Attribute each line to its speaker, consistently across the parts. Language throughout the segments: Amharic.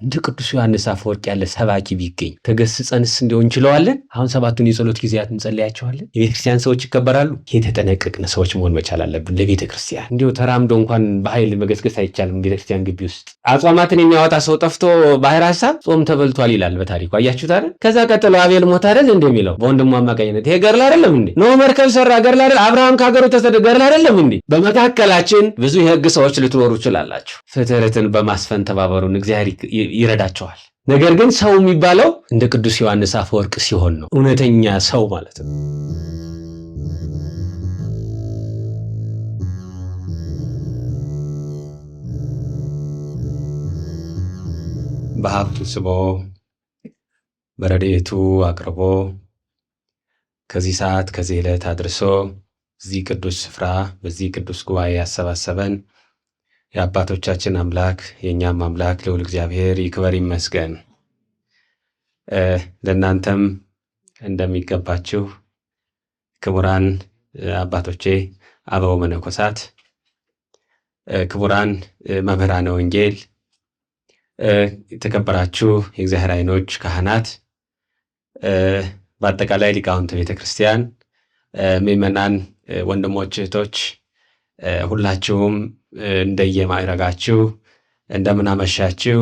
Speaker 1: እንደ ቅዱስ ዮሐንስ አፈወርቅ ያለ ሰባኪ ቢገኝ ተገስጸንስ እንዲሆን እንችለዋለን? አሁን ሰባቱን የጸሎት ጊዜያት እንጸልያቸዋለን። የቤተ ክርስቲያን ሰዎች ይከበራሉ። የተጠነቀቅን ሰዎች መሆን መቻል አለብን። ለቤተ ክርስቲያን እንዲሁ ተራምዶ እንኳን በኃይል መገስገስ አይቻልም። ቤተ ክርስቲያን ግቢ ውስጥ አጽዋማትን የሚያወጣ ሰው ጠፍቶ ባህር ሀሳብ ጾም ተበልቷል ይላል በታሪኩ። አያችሁት አይደል? ከዛ ቀጥሎ አቤል ሞት አይደል እንደሚለው በወንድሙ አማካኝነት ይሄ ገድል አይደለም እንዴ? ኖህ መርከብ ሰራ ገድል አይደል? አብርሃም ከሀገሩ ተሰደደ ገድል አይደለም እንዴ? በመካከላችን ብዙ የህግ ሰዎች ልትኖሩ ትችላላችሁ። ፍትህትን በማስፈን ተባበሩን፣ እግዚአብሔር ይረዳቸዋል። ነገር ግን ሰው የሚባለው እንደ ቅዱስ ዮሐንስ አፈወርቅ ሲሆን ነው፣ እውነተኛ ሰው ማለት ነው። በሀብቱ ስቦ በረድኤቱ አቅርቦ ከዚህ ሰዓት ከዚህ ዕለት አድርሶ እዚህ ቅዱስ ስፍራ በዚህ ቅዱስ ጉባኤ ያሰባሰበን የአባቶቻችን አምላክ የእኛም አምላክ ልዑል እግዚአብሔር ይክበር ይመስገን። ለእናንተም እንደሚገባችሁ ክቡራን አባቶቼ አበው መነኮሳት፣ ክቡራን መምህራነ ወንጌል፣ የተከበራችሁ የእግዚአብሔር ዓይኖች ካህናት፣ በአጠቃላይ ሊቃውንተ ቤተ ክርስቲያን፣ ምዕመናን ወንድሞች፣ እህቶች ሁላችሁም እንደየማዕረጋችሁ እንደምን አመሻችሁ፣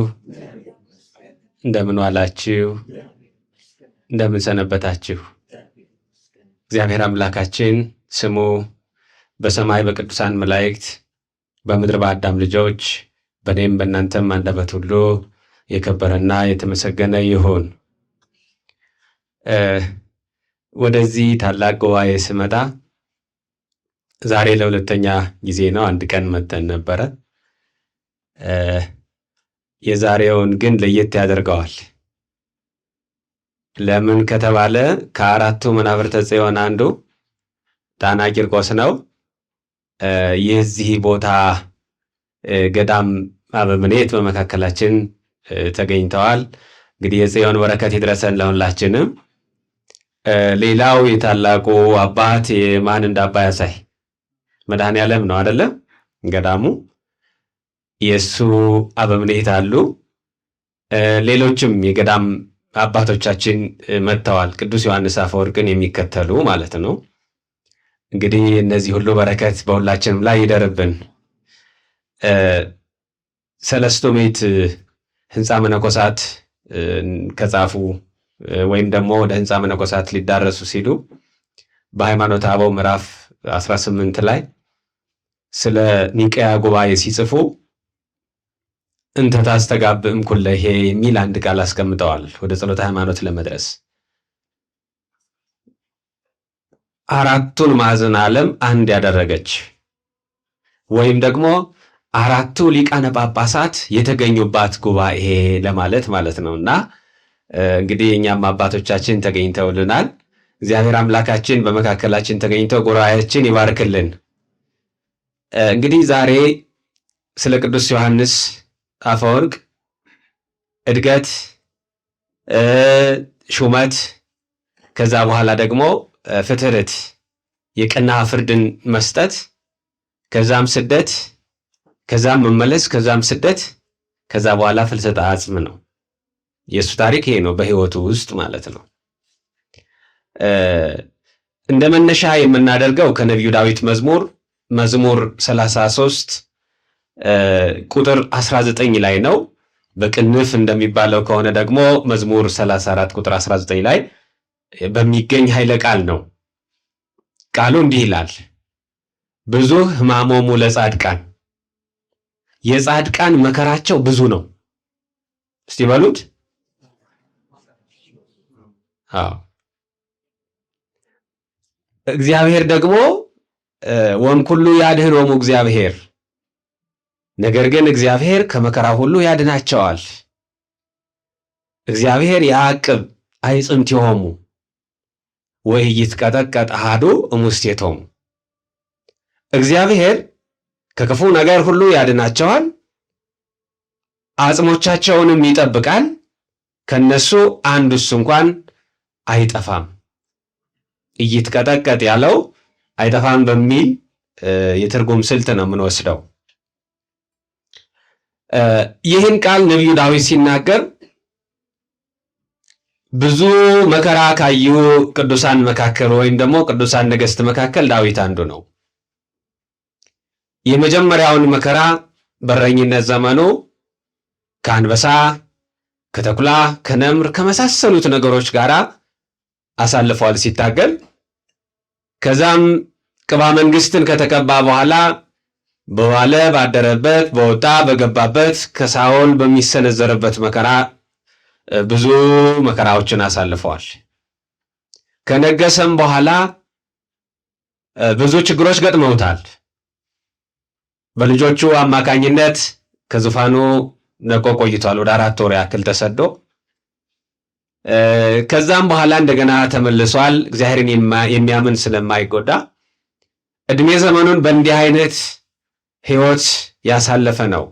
Speaker 1: እንደምን ዋላችሁ፣ እንደምን ሰነበታችሁ። እግዚአብሔር አምላካችን ስሙ በሰማይ በቅዱሳን መላእክት በምድር በአዳም ልጆች በእኔም በእናንተም አንደበት ሁሉ የከበረና የተመሰገነ ይሁን። ወደዚህ ታላቅ ጉባኤ ስመጣ ዛሬ ለሁለተኛ ጊዜ ነው። አንድ ቀን መተን ነበረ። የዛሬውን ግን ለየት ያደርገዋል። ለምን ከተባለ ከአራቱ መናብርተ ጽዮን አንዱ ጣና ቂርቆስ ነው። የዚህ ቦታ ገዳም አበምኔት በመካከላችን ተገኝተዋል። እንግዲህ የጽዮን በረከት ይድረሰን ለሁላችንም። ሌላው የታላቁ አባት የማን እንደ አባ ያሳይ መድኃኔ ዓለም ነው አይደለም? ገዳሙ የእሱ አበምኔት አሉ። ሌሎችም የገዳም አባቶቻችን መጥተዋል። ቅዱስ ዮሐንስ አፈወርቅን የሚከተሉ ማለት ነው። እንግዲህ እነዚህ ሁሉ በረከት በሁላችንም ላይ ይደርብን። ሰለስቱ ምዕት ሕንፃ መነኮሳት ከጻፉ ወይም ደግሞ ወደ ሕንፃ መነኮሳት ሊዳረሱ ሲሉ በሃይማኖተ አበው ምዕራፍ 18 ላይ ስለ ኒቀያ ጉባኤ ሲጽፉ እንተ ታስተጋብእ እምኩለሄ የሚል አንድ ቃል አስቀምጠዋል። ወደ ጸሎተ ሃይማኖት ለመድረስ አራቱን ማዕዘን ዓለም አንድ ያደረገች ወይም ደግሞ አራቱ ሊቃነ ጳጳሳት የተገኙባት ጉባኤ ለማለት ማለት ነው። እና እንግዲህ እኛም አባቶቻችን ተገኝተውልናል። እግዚአብሔር አምላካችን በመካከላችን ተገኝተው ጉባኤያችን ይባርክልን። እንግዲህ ዛሬ ስለ ቅዱስ ዮሐንስ አፈወርቅ እድገት፣ ሹመት፣ ከዛ በኋላ ደግሞ ፍትርት የቀና ፍርድን መስጠት፣ ከዛም ስደት፣ ከዛም መመለስ፣ ከዛም ስደት፣ ከዛ በኋላ ፍልሰተ አጽም ነው። የእሱ ታሪክ ይሄ ነው፣ በህይወቱ ውስጥ ማለት ነው። እንደ መነሻ የምናደርገው ከነቢዩ ዳዊት መዝሙር መዝሙር 33 ቁጥር 19 ላይ ነው። በቅንፍ እንደሚባለው ከሆነ ደግሞ መዝሙር 34 ቁጥር 19 ላይ በሚገኝ ኃይለ ቃል ነው። ቃሉ እንዲህ ይላል፣ ብዙ ሕማሞሙ ለጻድቃን፣ የጻድቃን መከራቸው ብዙ ነው። እስቲ በሉት። አዎ እግዚአብሔር ደግሞ ወእምኩሉ ያድኅኖሙ እግዚአብሔር፣ ነገር ግን እግዚአብሔር ከመከራ ሁሉ ያድናቸዋል። እግዚአብሔር ያዕቅብ አዕጽምቲሆሙ ወኢይትቀጠቀጥ አሐዱ እሙስቴቶሙ፣ እግዚአብሔር ከክፉ ነገር ሁሉ ያድናቸዋል፣ አጽሞቻቸውንም ይጠብቃል፣ ከነሱ አንዱስ እንኳን አይጠፋም። ኢይትቀጠቀጥ ያለው አይጠፋም በሚል የትርጉም ስልት ነው የምንወስደው። ይህን ቃል ነቢዩ ዳዊት ሲናገር ብዙ መከራ ካዩ ቅዱሳን መካከል ወይም ደግሞ ቅዱሳን ነገሥት መካከል ዳዊት አንዱ ነው። የመጀመሪያውን መከራ በረኝነት ዘመኑ ከአንበሳ፣ ከተኩላ፣ ከነምር ከመሳሰሉት ነገሮች ጋር አሳልፈዋል ሲታገል። ከዛም ቅባ መንግስትን ከተቀባ በኋላ በዋለ ባደረበት በወጣ በገባበት ከሳኦል በሚሰነዘርበት መከራ ብዙ መከራዎችን አሳልፈዋል። ከነገሰም በኋላ ብዙ ችግሮች ገጥመውታል። በልጆቹ አማካኝነት ከዙፋኑ ነቆ ቆይቷል። ወደ 4 ወር ያክል ተሰዶ ከዛም በኋላ እንደገና ተመልሷል። እግዚአብሔርን የሚያምን ስለማይጎዳ እድሜ ዘመኑን በእንዲህ አይነት ሕይወት ያሳለፈ ነው።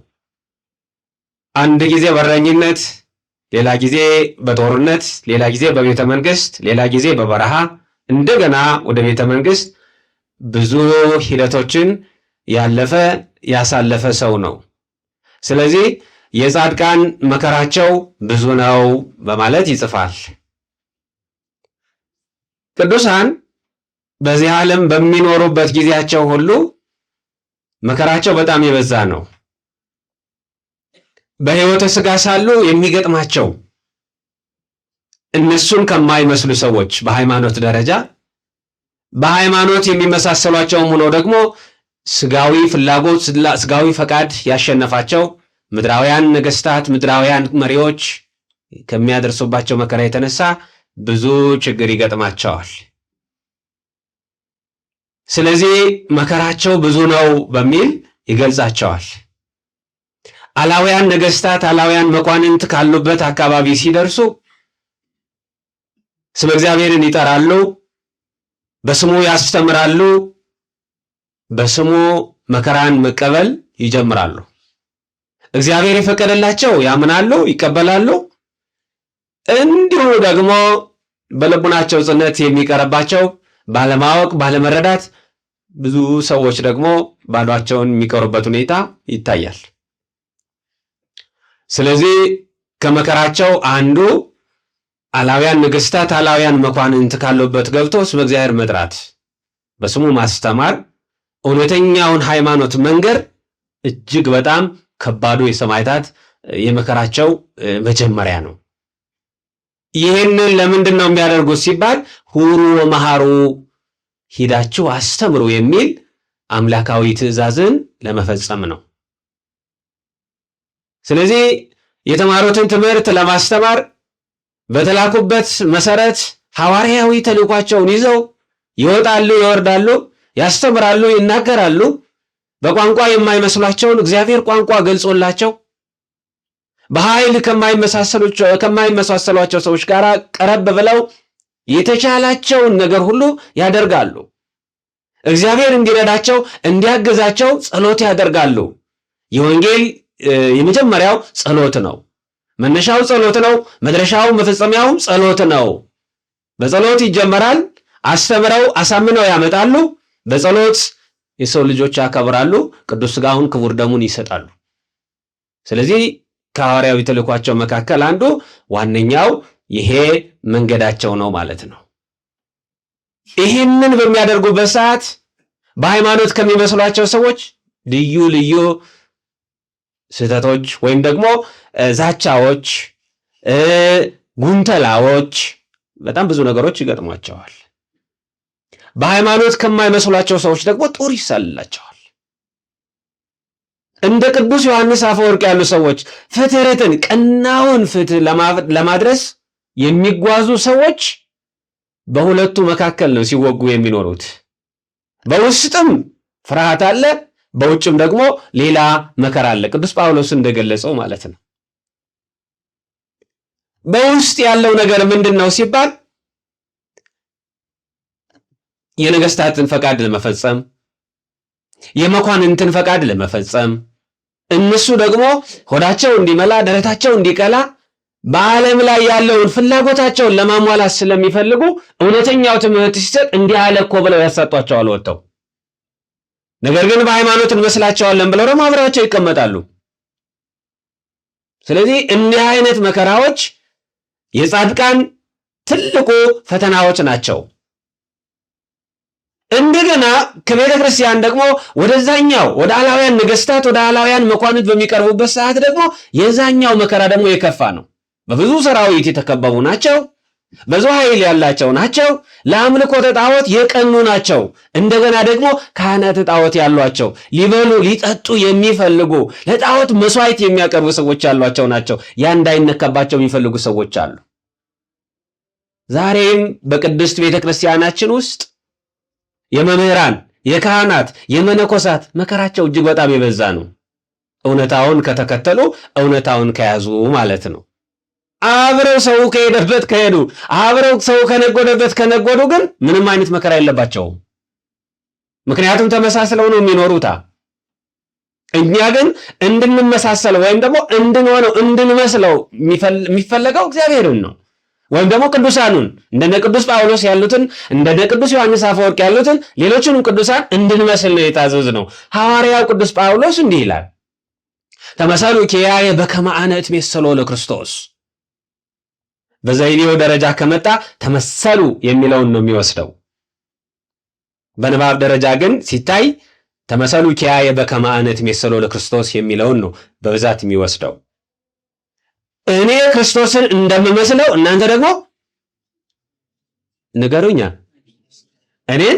Speaker 1: አንድ ጊዜ በረኝነት፣ ሌላ ጊዜ በጦርነት፣ ሌላ ጊዜ በቤተ መንግስት፣ ሌላ ጊዜ በበረሃ፣ እንደገና ወደ ቤተ መንግስት ብዙ ሂደቶችን ያለፈ ያሳለፈ ሰው ነው። ስለዚህ የጻድቃን መከራቸው ብዙ ነው በማለት ይጽፋል። ቅዱሳን በዚህ ዓለም በሚኖሩበት ጊዜያቸው ሁሉ መከራቸው በጣም የበዛ ነው። በሕይወተ ሥጋ ሳሉ የሚገጥማቸው እነሱን ከማይመስሉ ሰዎች በሃይማኖት ደረጃ በሃይማኖት የሚመሳሰሏቸውም ሆነው ደግሞ ስጋዊ ፍላጎት፣ ስጋዊ ፈቃድ ያሸነፋቸው ምድራውያን ነገስታት፣ ምድራውያን መሪዎች ከሚያደርሱባቸው መከራ የተነሳ ብዙ ችግር ይገጥማቸዋል። ስለዚህ መከራቸው ብዙ ነው በሚል ይገልጻቸዋል። አላውያን ነገስታት፣ አላውያን መኳንንት ካሉበት አካባቢ ሲደርሱ ስመ እግዚአብሔርን ይጠራሉ፣ በስሙ ያስተምራሉ፣ በስሙ መከራን መቀበል ይጀምራሉ። እግዚአብሔር የፈቀደላቸው ያምናሉ፣ ይቀበላሉ። እንዲሁ ደግሞ በልቡናቸው ጽነት የሚቀርባቸው ባለማወቅ ባለመረዳት ብዙ ሰዎች ደግሞ ባዷቸውን የሚቀሩበት ሁኔታ ይታያል። ስለዚህ ከመከራቸው አንዱ አላውያን ነገስታት፣ አላውያን መኳንንት ካሉበት ገብቶ ስመ እግዚአብሔር መጥራት፣ በስሙ ማስተማር፣ እውነተኛውን ሃይማኖት መንገር እጅግ በጣም ከባዱ የሰማዕታት የመከራቸው መጀመሪያ ነው። ይህንን ለምንድን ነው የሚያደርጉት ሲባል ሁሩ ወመሃሩ፣ ሂዳችሁ አስተምሩ የሚል አምላካዊ ትእዛዝን ለመፈጸም ነው። ስለዚህ የተማሩትን ትምህርት ለማስተማር በተላኩበት መሰረት ሐዋርያዊ ተልዕኳቸውን ይዘው ይወጣሉ፣ ይወርዳሉ፣ ያስተምራሉ፣ ይናገራሉ። በቋንቋ የማይመስሏቸውን እግዚአብሔር ቋንቋ ገልጾላቸው በኃይል ከማይመሳሰሏቸው ሰዎች ጋር ቀረብ ብለው የተቻላቸውን ነገር ሁሉ ያደርጋሉ። እግዚአብሔር እንዲረዳቸው እንዲያግዛቸው ጸሎት ያደርጋሉ። የወንጌል የመጀመሪያው ጸሎት ነው። መነሻው ጸሎት ነው። መድረሻው መፈጸሚያውም ጸሎት ነው። በጸሎት ይጀመራል። አስተምረው አሳምነው ያመጣሉ። በጸሎት የሰው ልጆች ያከብራሉ። ቅዱስ ሥጋውን ክቡር ደሙን ይሰጣሉ። ስለዚህ ከሐዋርያዊ ተልዕኳቸው መካከል አንዱ ዋነኛው ይሄ መንገዳቸው ነው ማለት ነው። ይህንን በሚያደርጉበት ሰዓት በሃይማኖት ከሚመስሏቸው ሰዎች ልዩ ልዩ ስህተቶች ወይም ደግሞ ዛቻዎች፣ ጉንተላዎች፣ በጣም ብዙ ነገሮች ይገጥሟቸዋል። በሃይማኖት ከማይመስሏቸው ሰዎች ደግሞ ጦር ይሳልላቸዋል። እንደ ቅዱስ ዮሐንስ አፈወርቅ ያሉ ሰዎች ፍትሕትን፣ ቀናውን ፍትሕ ለማድረስ የሚጓዙ ሰዎች በሁለቱ መካከል ነው ሲወጉ የሚኖሩት። በውስጥም ፍርሃት አለ፣ በውጭም ደግሞ ሌላ መከራ አለ። ቅዱስ ጳውሎስ እንደገለጸው ማለት ነው። በውስጥ ያለው ነገር ምንድን ነው ሲባል የነገስታትን ፈቃድ ለመፈጸም፣ የመኳንንትን ፈቃድ ለመፈጸም፣ እነሱ ደግሞ ሆዳቸው እንዲመላ ደረታቸው እንዲቀላ በዓለም ላይ ያለውን ፍላጎታቸውን ለማሟላት ስለሚፈልጉ እውነተኛው ትምህርት ሲሰጥ እንዲህ አለ እኮ ብለው ያሳጧቸዋል ወጥተው። ነገር ግን በሃይማኖት እንመስላቸዋለን ብለው ደግሞ አብረዋቸው ይቀመጣሉ። ስለዚህ እንዲህ አይነት መከራዎች የጻድቃን ትልቁ ፈተናዎች ናቸው። እንደገና ከቤተ ክርስቲያን ደግሞ ወደዛኛው ወደ አላውያን ነገስታት ወደ አላውያን መኳንንት በሚቀርቡበት ሰዓት ደግሞ የዛኛው መከራ ደግሞ የከፋ ነው። በብዙ ሰራዊት የተከበቡ ናቸው። ብዙ ኃይል ያላቸው ናቸው። ለአምልኮተ ጣዖት የቀኑ ናቸው። እንደገና ደግሞ ካህናተ ጣዖት ያሏቸው ሊበሉ ሊጠጡ የሚፈልጉ ለጣዖት መስዋዕት የሚያቀርቡ ሰዎች ያሏቸው ናቸው። ያ እንዳይነካባቸው የሚፈልጉ ሰዎች አሉ። ዛሬም በቅድስት ቤተ ክርስቲያናችን ውስጥ የመምህራን፣ የካህናት፣ የመነኮሳት መከራቸው እጅግ በጣም የበዛ ነው። እውነታውን ከተከተሉ እውነታውን ከያዙ ማለት ነው። አብረው ሰው ከሄደበት ከሄዱ፣ አብረው ሰው ከነጎደበት ከነጎዱ ግን ምንም አይነት መከራ የለባቸውም። ምክንያቱም ተመሳስለው ነው የሚኖሩታ። እኛ ግን እንድንመሳሰለው ወይም ደግሞ እንድንሆነው እንድንመስለው የሚፈለገው እግዚአብሔርን ነው ወይም ደግሞ ቅዱሳኑን እንደነ ቅዱስ ጳውሎስ ያሉትን እንደነ ቅዱስ ዮሐንስ አፈወርቅ ያሉትን ሌሎችንም ቅዱሳን እንድንመስል ነው የታዘዝነው። ሐዋርያው ቅዱስ ጳውሎስ እንዲህ ይላል፣ ተመሰሉ ኪያየ በከመ አነ እትሜሰሎ ለክርስቶስ። በዘይቤው ደረጃ ከመጣ ተመሰሉ የሚለውን ነው የሚወስደው። በንባብ ደረጃ ግን ሲታይ ተመሰሉ ኪያየ በከመ አነ እትሜሰሎ ለክርስቶስ የሚለውን ነው በብዛት የሚወስደው። እኔ ክርስቶስን እንደምመስለው እናንተ ደግሞ ንገሩኛ፣ እኔን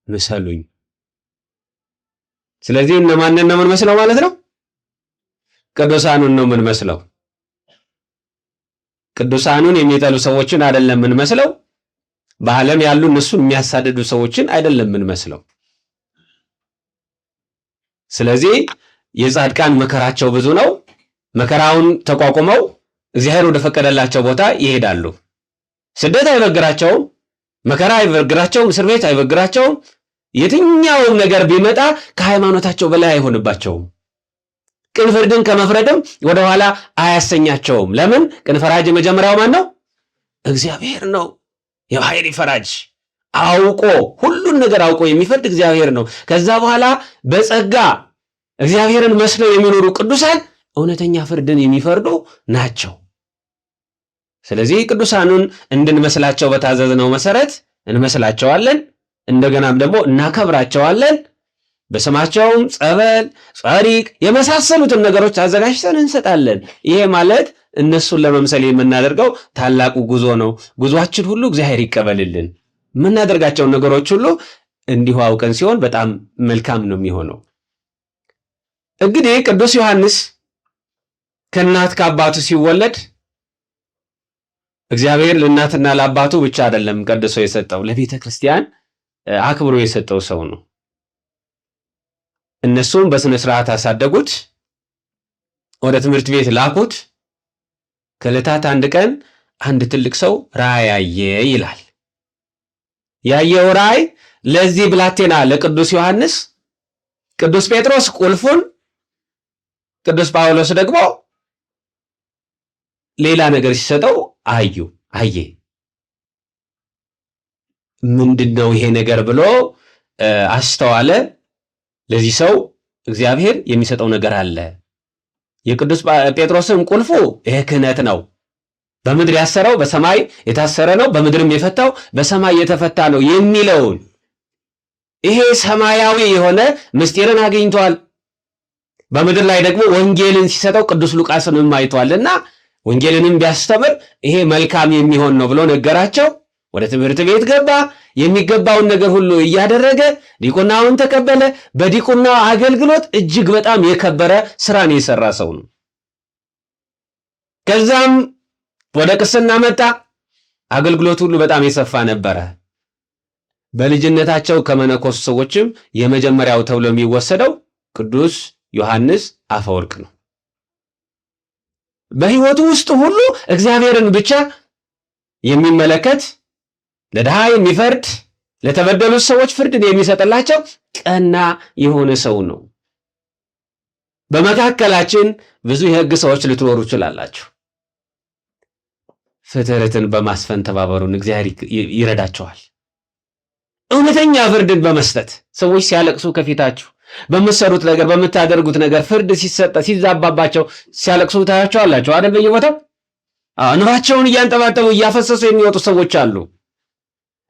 Speaker 1: ምሰሉኝ። ስለዚህ እነማንን ነው የምንመስለው ማለት ነው? ቅዱሳኑን ነው የምንመስለው። ቅዱሳኑን የሚጠሉ ሰዎችን አይደለም የምንመስለው። በዓለም ያሉ እነሱን የሚያሳድዱ ሰዎችን አይደለም የምንመስለው። ስለዚህ የጻድቃን መከራቸው ብዙ ነው። መከራውን ተቋቁመው እግዚአብሔር ወደ ፈቀደላቸው ቦታ ይሄዳሉ። ስደት አይበግራቸውም፣ መከራ አይበግራቸውም፣ እስር ቤት አይበግራቸውም። የትኛውም ነገር ቢመጣ ከሃይማኖታቸው በላይ አይሆንባቸውም። ቅን ፍርድን ከመፍረድም ወደኋላ አያሰኛቸውም። ለምን? ቅን ፈራጅ የመጀመሪያው ማን ነው? እግዚአብሔር ነው። የባህሪ ፈራጅ አውቆ ሁሉን ነገር አውቆ የሚፈርድ እግዚአብሔር ነው። ከዛ በኋላ በጸጋ እግዚአብሔርን መስለው የሚኖሩ ቅዱሳን እውነተኛ ፍርድን የሚፈርዱ ናቸው። ስለዚህ ቅዱሳኑን እንድንመስላቸው በታዘዝነው መሰረት እንመስላቸዋለን። እንደገናም ደግሞ እናከብራቸዋለን። በስማቸውም ጸበል፣ ጸሪቅ የመሳሰሉትን ነገሮች አዘጋጅተን እንሰጣለን። ይሄ ማለት እነሱን ለመምሰል የምናደርገው ታላቁ ጉዞ ነው። ጉዞአችን ሁሉ እግዚአብሔር ይቀበልልን። የምናደርጋቸውን ነገሮች ሁሉ እንዲሁ አውቀን ሲሆን በጣም መልካም ነው የሚሆነው። እንግዲህ ቅዱስ ዮሐንስ ከእናት ከአባቱ ሲወለድ እግዚአብሔር ለእናትና ለአባቱ ብቻ አይደለም ቀድሶ የሰጠው፣ ለቤተ ክርስቲያን አክብሮ የሰጠው ሰው ነው። እነሱም በስነ ስርዓት አሳደጉት፣ ወደ ትምህርት ቤት ላኩት። ከዕለታት አንድ ቀን አንድ ትልቅ ሰው ራእይ አየ ይላል። ያየው ራእይ ለዚህ ብላቴና ለቅዱስ ዮሐንስ ቅዱስ ጴጥሮስ ቁልፉን፣ ቅዱስ ጳውሎስ ደግሞ ሌላ ነገር ሲሰጠው አዩ አየ። ምንድን ነው ይሄ ነገር ብሎ አስተዋለ። ለዚህ ሰው እግዚአብሔር የሚሰጠው ነገር አለ። የቅዱስ ጴጥሮስም ቁልፉ ይሄ ክህነት ነው። በምድር ያሰረው በሰማይ የታሰረ ነው፣ በምድርም የፈታው በሰማይ የተፈታ ነው የሚለውን ይሄ ሰማያዊ የሆነ ምስጢርን አግኝቷል። በምድር ላይ ደግሞ ወንጌልን ሲሰጠው ቅዱስ ሉቃስንም አይቷልና ወንጌልንም ቢያስተምር ይሄ መልካም የሚሆን ነው ብሎ ነገራቸው። ወደ ትምህርት ቤት ገባ። የሚገባውን ነገር ሁሉ እያደረገ ዲቁናውን ተቀበለ። በዲቁና አገልግሎት እጅግ በጣም የከበረ ስራን የሰራ ሰው ነው። ከዛም ወደ ቅስና መጣ። አገልግሎት ሁሉ በጣም የሰፋ ነበረ። በልጅነታቸው ከመነኮሱ ሰዎችም የመጀመሪያው ተብሎ የሚወሰደው ቅዱስ ዮሐንስ አፈወርቅ ነው። በሕይወቱ ውስጥ ሁሉ እግዚአብሔርን ብቻ የሚመለከት፣ ለድሃ የሚፈርድ፣ ለተበደሉት ሰዎች ፍርድን የሚሰጥላቸው ቀና የሆነ ሰው ነው። በመካከላችን ብዙ የሕግ ሰዎች ልትኖሩ ትችላላችሁ። ፍትሕን በማስፈን ተባበሩን፣ እግዚአብሔር ይረዳቸዋል። እውነተኛ ፍርድን በመስጠት ሰዎች ሲያለቅሱ ከፊታችሁ፣ በምትሰሩት ነገር በምታደርጉት ነገር ፍርድ ሲሰጠ ሲዛባባቸው ሲያለቅሱ ታያቸዋላችሁ አይደል? በየቦታው እንባቸውን እያንጠባጠቡ እያፈሰሱ የሚወጡ ሰዎች አሉ።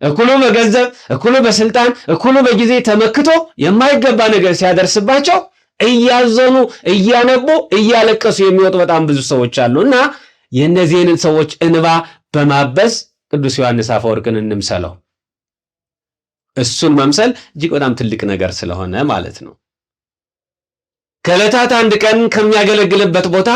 Speaker 1: እኩሉ በገንዘብ እኩሉ በስልጣን እኩሉ በጊዜ ተመክቶ የማይገባ ነገር ሲያደርስባቸው እያዘኑ እያነቡ እያለቀሱ የሚወጡ በጣም ብዙ ሰዎች አሉ። እና የእነዚህንን ሰዎች እንባ በማበስ ቅዱስ ዮሐንስ አፈወርቅን እንምሰለው። እሱን መምሰል እጅግ በጣም ትልቅ ነገር ስለሆነ ማለት ነው። ከዕለታት አንድ ቀን ከሚያገለግልበት ቦታ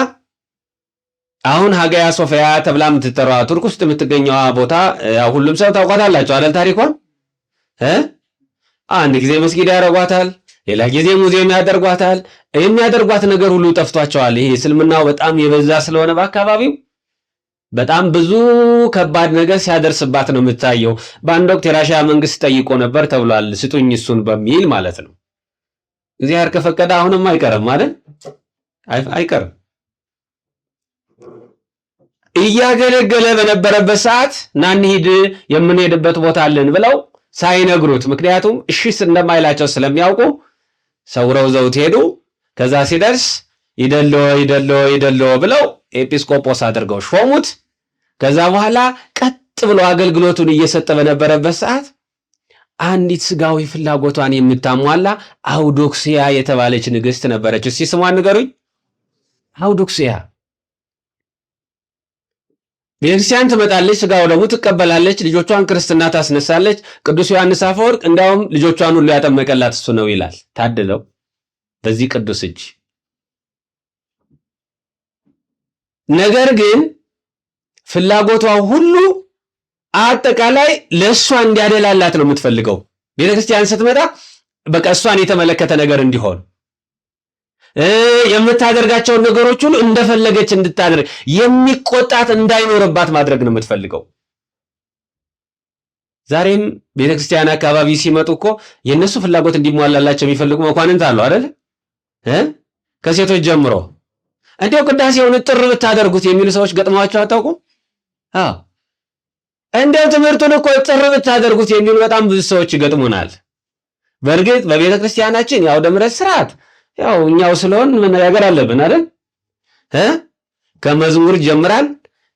Speaker 1: አሁን ሀገያ ሶፊያ ተብላ የምትጠራዋ ቱርክ ውስጥ የምትገኘዋ ቦታ ያው ሁሉም ሰው ታውቋታላችሁ አይደል? ታሪኳን አንድ ጊዜ መስጊድ ያደርጓታል፣ ሌላ ጊዜ ሙዚየም ያደርጓታል። የሚያደርጓት ነገር ሁሉ ጠፍቷቸዋል። ይሄ እስልምናው በጣም የበዛ ስለሆነ በአካባቢው በጣም ብዙ ከባድ ነገር ሲያደርስባት ነው የምታየው። በአንድ ወቅት የራሽያ መንግስት ጠይቆ ነበር ተብሏል፣ ስጡኝ እሱን በሚል ማለት ነው። እግዚአብሔር ከፈቀደ አሁንም አይቀርም አይደል? አይቀርም። እያገለገለ በነበረበት ሰዓት ና እንሂድ የምንሄድበት ቦታ አለን ብለው ሳይነግሩት፣ ምክንያቱም እሺ እንደማይላቸው ስለሚያውቁ ሰውረው ዘውት ሄዱ። ከዛ ሲደርስ ይደሎ ይደሎ ይደሎ ብለው ኤጲስቆጶስ አድርገው ሾሙት። ከዛ በኋላ ቀጥ ብሎ አገልግሎቱን እየሰጠ በነበረበት ሰዓት አንዲት ስጋዊ ፍላጎቷን የምታሟላ አውዶክሲያ የተባለች ንግስት ነበረች። እስቲ ስሟን ንገሩኝ። አውዶክሲያ ቤተክርስቲያን ትመጣለች፣ ስጋ ወደሙ ትቀበላለች፣ ልጆቿን ክርስትና ታስነሳለች። ቅዱስ ዮሐንስ አፈወርቅ እንዲያውም ልጆቿን ሁሉ ያጠመቀላት እሱ ነው ይላል። ታድለው በዚህ ቅዱስ እጅ። ነገር ግን ፍላጎቷ ሁሉ አጠቃላይ ለእሷ እንዲያደላላት ነው የምትፈልገው። ቤተክርስቲያን ስትመጣ በቃ እሷን የተመለከተ ነገር እንዲሆን የምታደርጋቸውን ነገሮች ሁሉ እንደፈለገች እንድታደርግ የሚቆጣት እንዳይኖርባት ማድረግ ነው የምትፈልገው። ዛሬም ቤተክርስቲያን አካባቢ ሲመጡ እኮ የእነሱ ፍላጎት እንዲሟላላቸው የሚፈልጉ መኳንንት አሉ አይደል? ከሴቶች ጀምሮ እንዲያው ቅዳሴውን ጥር ብታደርጉት የሚሉ ሰዎች ገጥመዋቸው አታውቁም? አዎ፣ እንዲያው ትምህርቱን እኮ ጥር ብታደርጉት የሚሉ በጣም ብዙ ሰዎች ይገጥሙናል። በእርግጥ በቤተ ክርስቲያናችን የአውደ ምሕረት ስርዓት ያው እኛው ስለሆን መነጋገር አለብን አይደል? ከመዝሙር ጀምራል።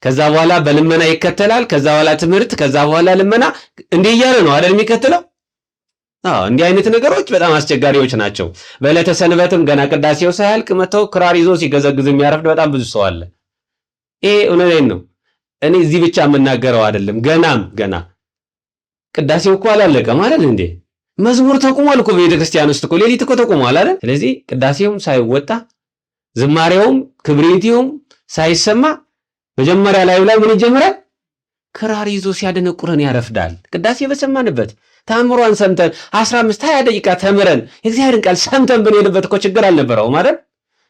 Speaker 1: ከዛ በኋላ በልመና ይከተላል። ከዛ በኋላ ትምህርት፣ ከዛ በኋላ ልመና፣ እንዲህ እያለ ነው አይደል የሚከተለው? አዎ፣ እንዲህ አይነት ነገሮች በጣም አስቸጋሪዎች ናቸው። በዕለተ ሰንበትም ገና ቅዳሴው ሳያልቅ መተው ክራር ይዞ ሲገዘግዝ የሚያረፍድ በጣም ብዙ ሰው አለ። ይሄ እውነቴን ነው። እኔ እዚህ ብቻ የምናገረው አይደለም። ገናም ገና ቅዳሴው እኮ አላለቀም አይደል እንዴ? መዝሙር ተቁሟል እኮ በቤተ ክርስቲያን ውስጥ እኮ ሌሊት እኮ ተቁሟል አይደል? ስለዚህ ቅዳሴውም ሳይወጣ ዝማሬውም ክብሪቲውም ሳይሰማ መጀመሪያ ላይ ላይ ምን ይጀምራል? ክራር ይዞ ሲያደነቁረን ያረፍዳል። ቅዳሴ በሰማንበት ታምሯን ሰምተን 15 20 ደቂቃ ተምረን የእግዚአብሔርን ቃል ሰምተን ብንሄድበት እኮ ችግር አልነበረውም አይደል?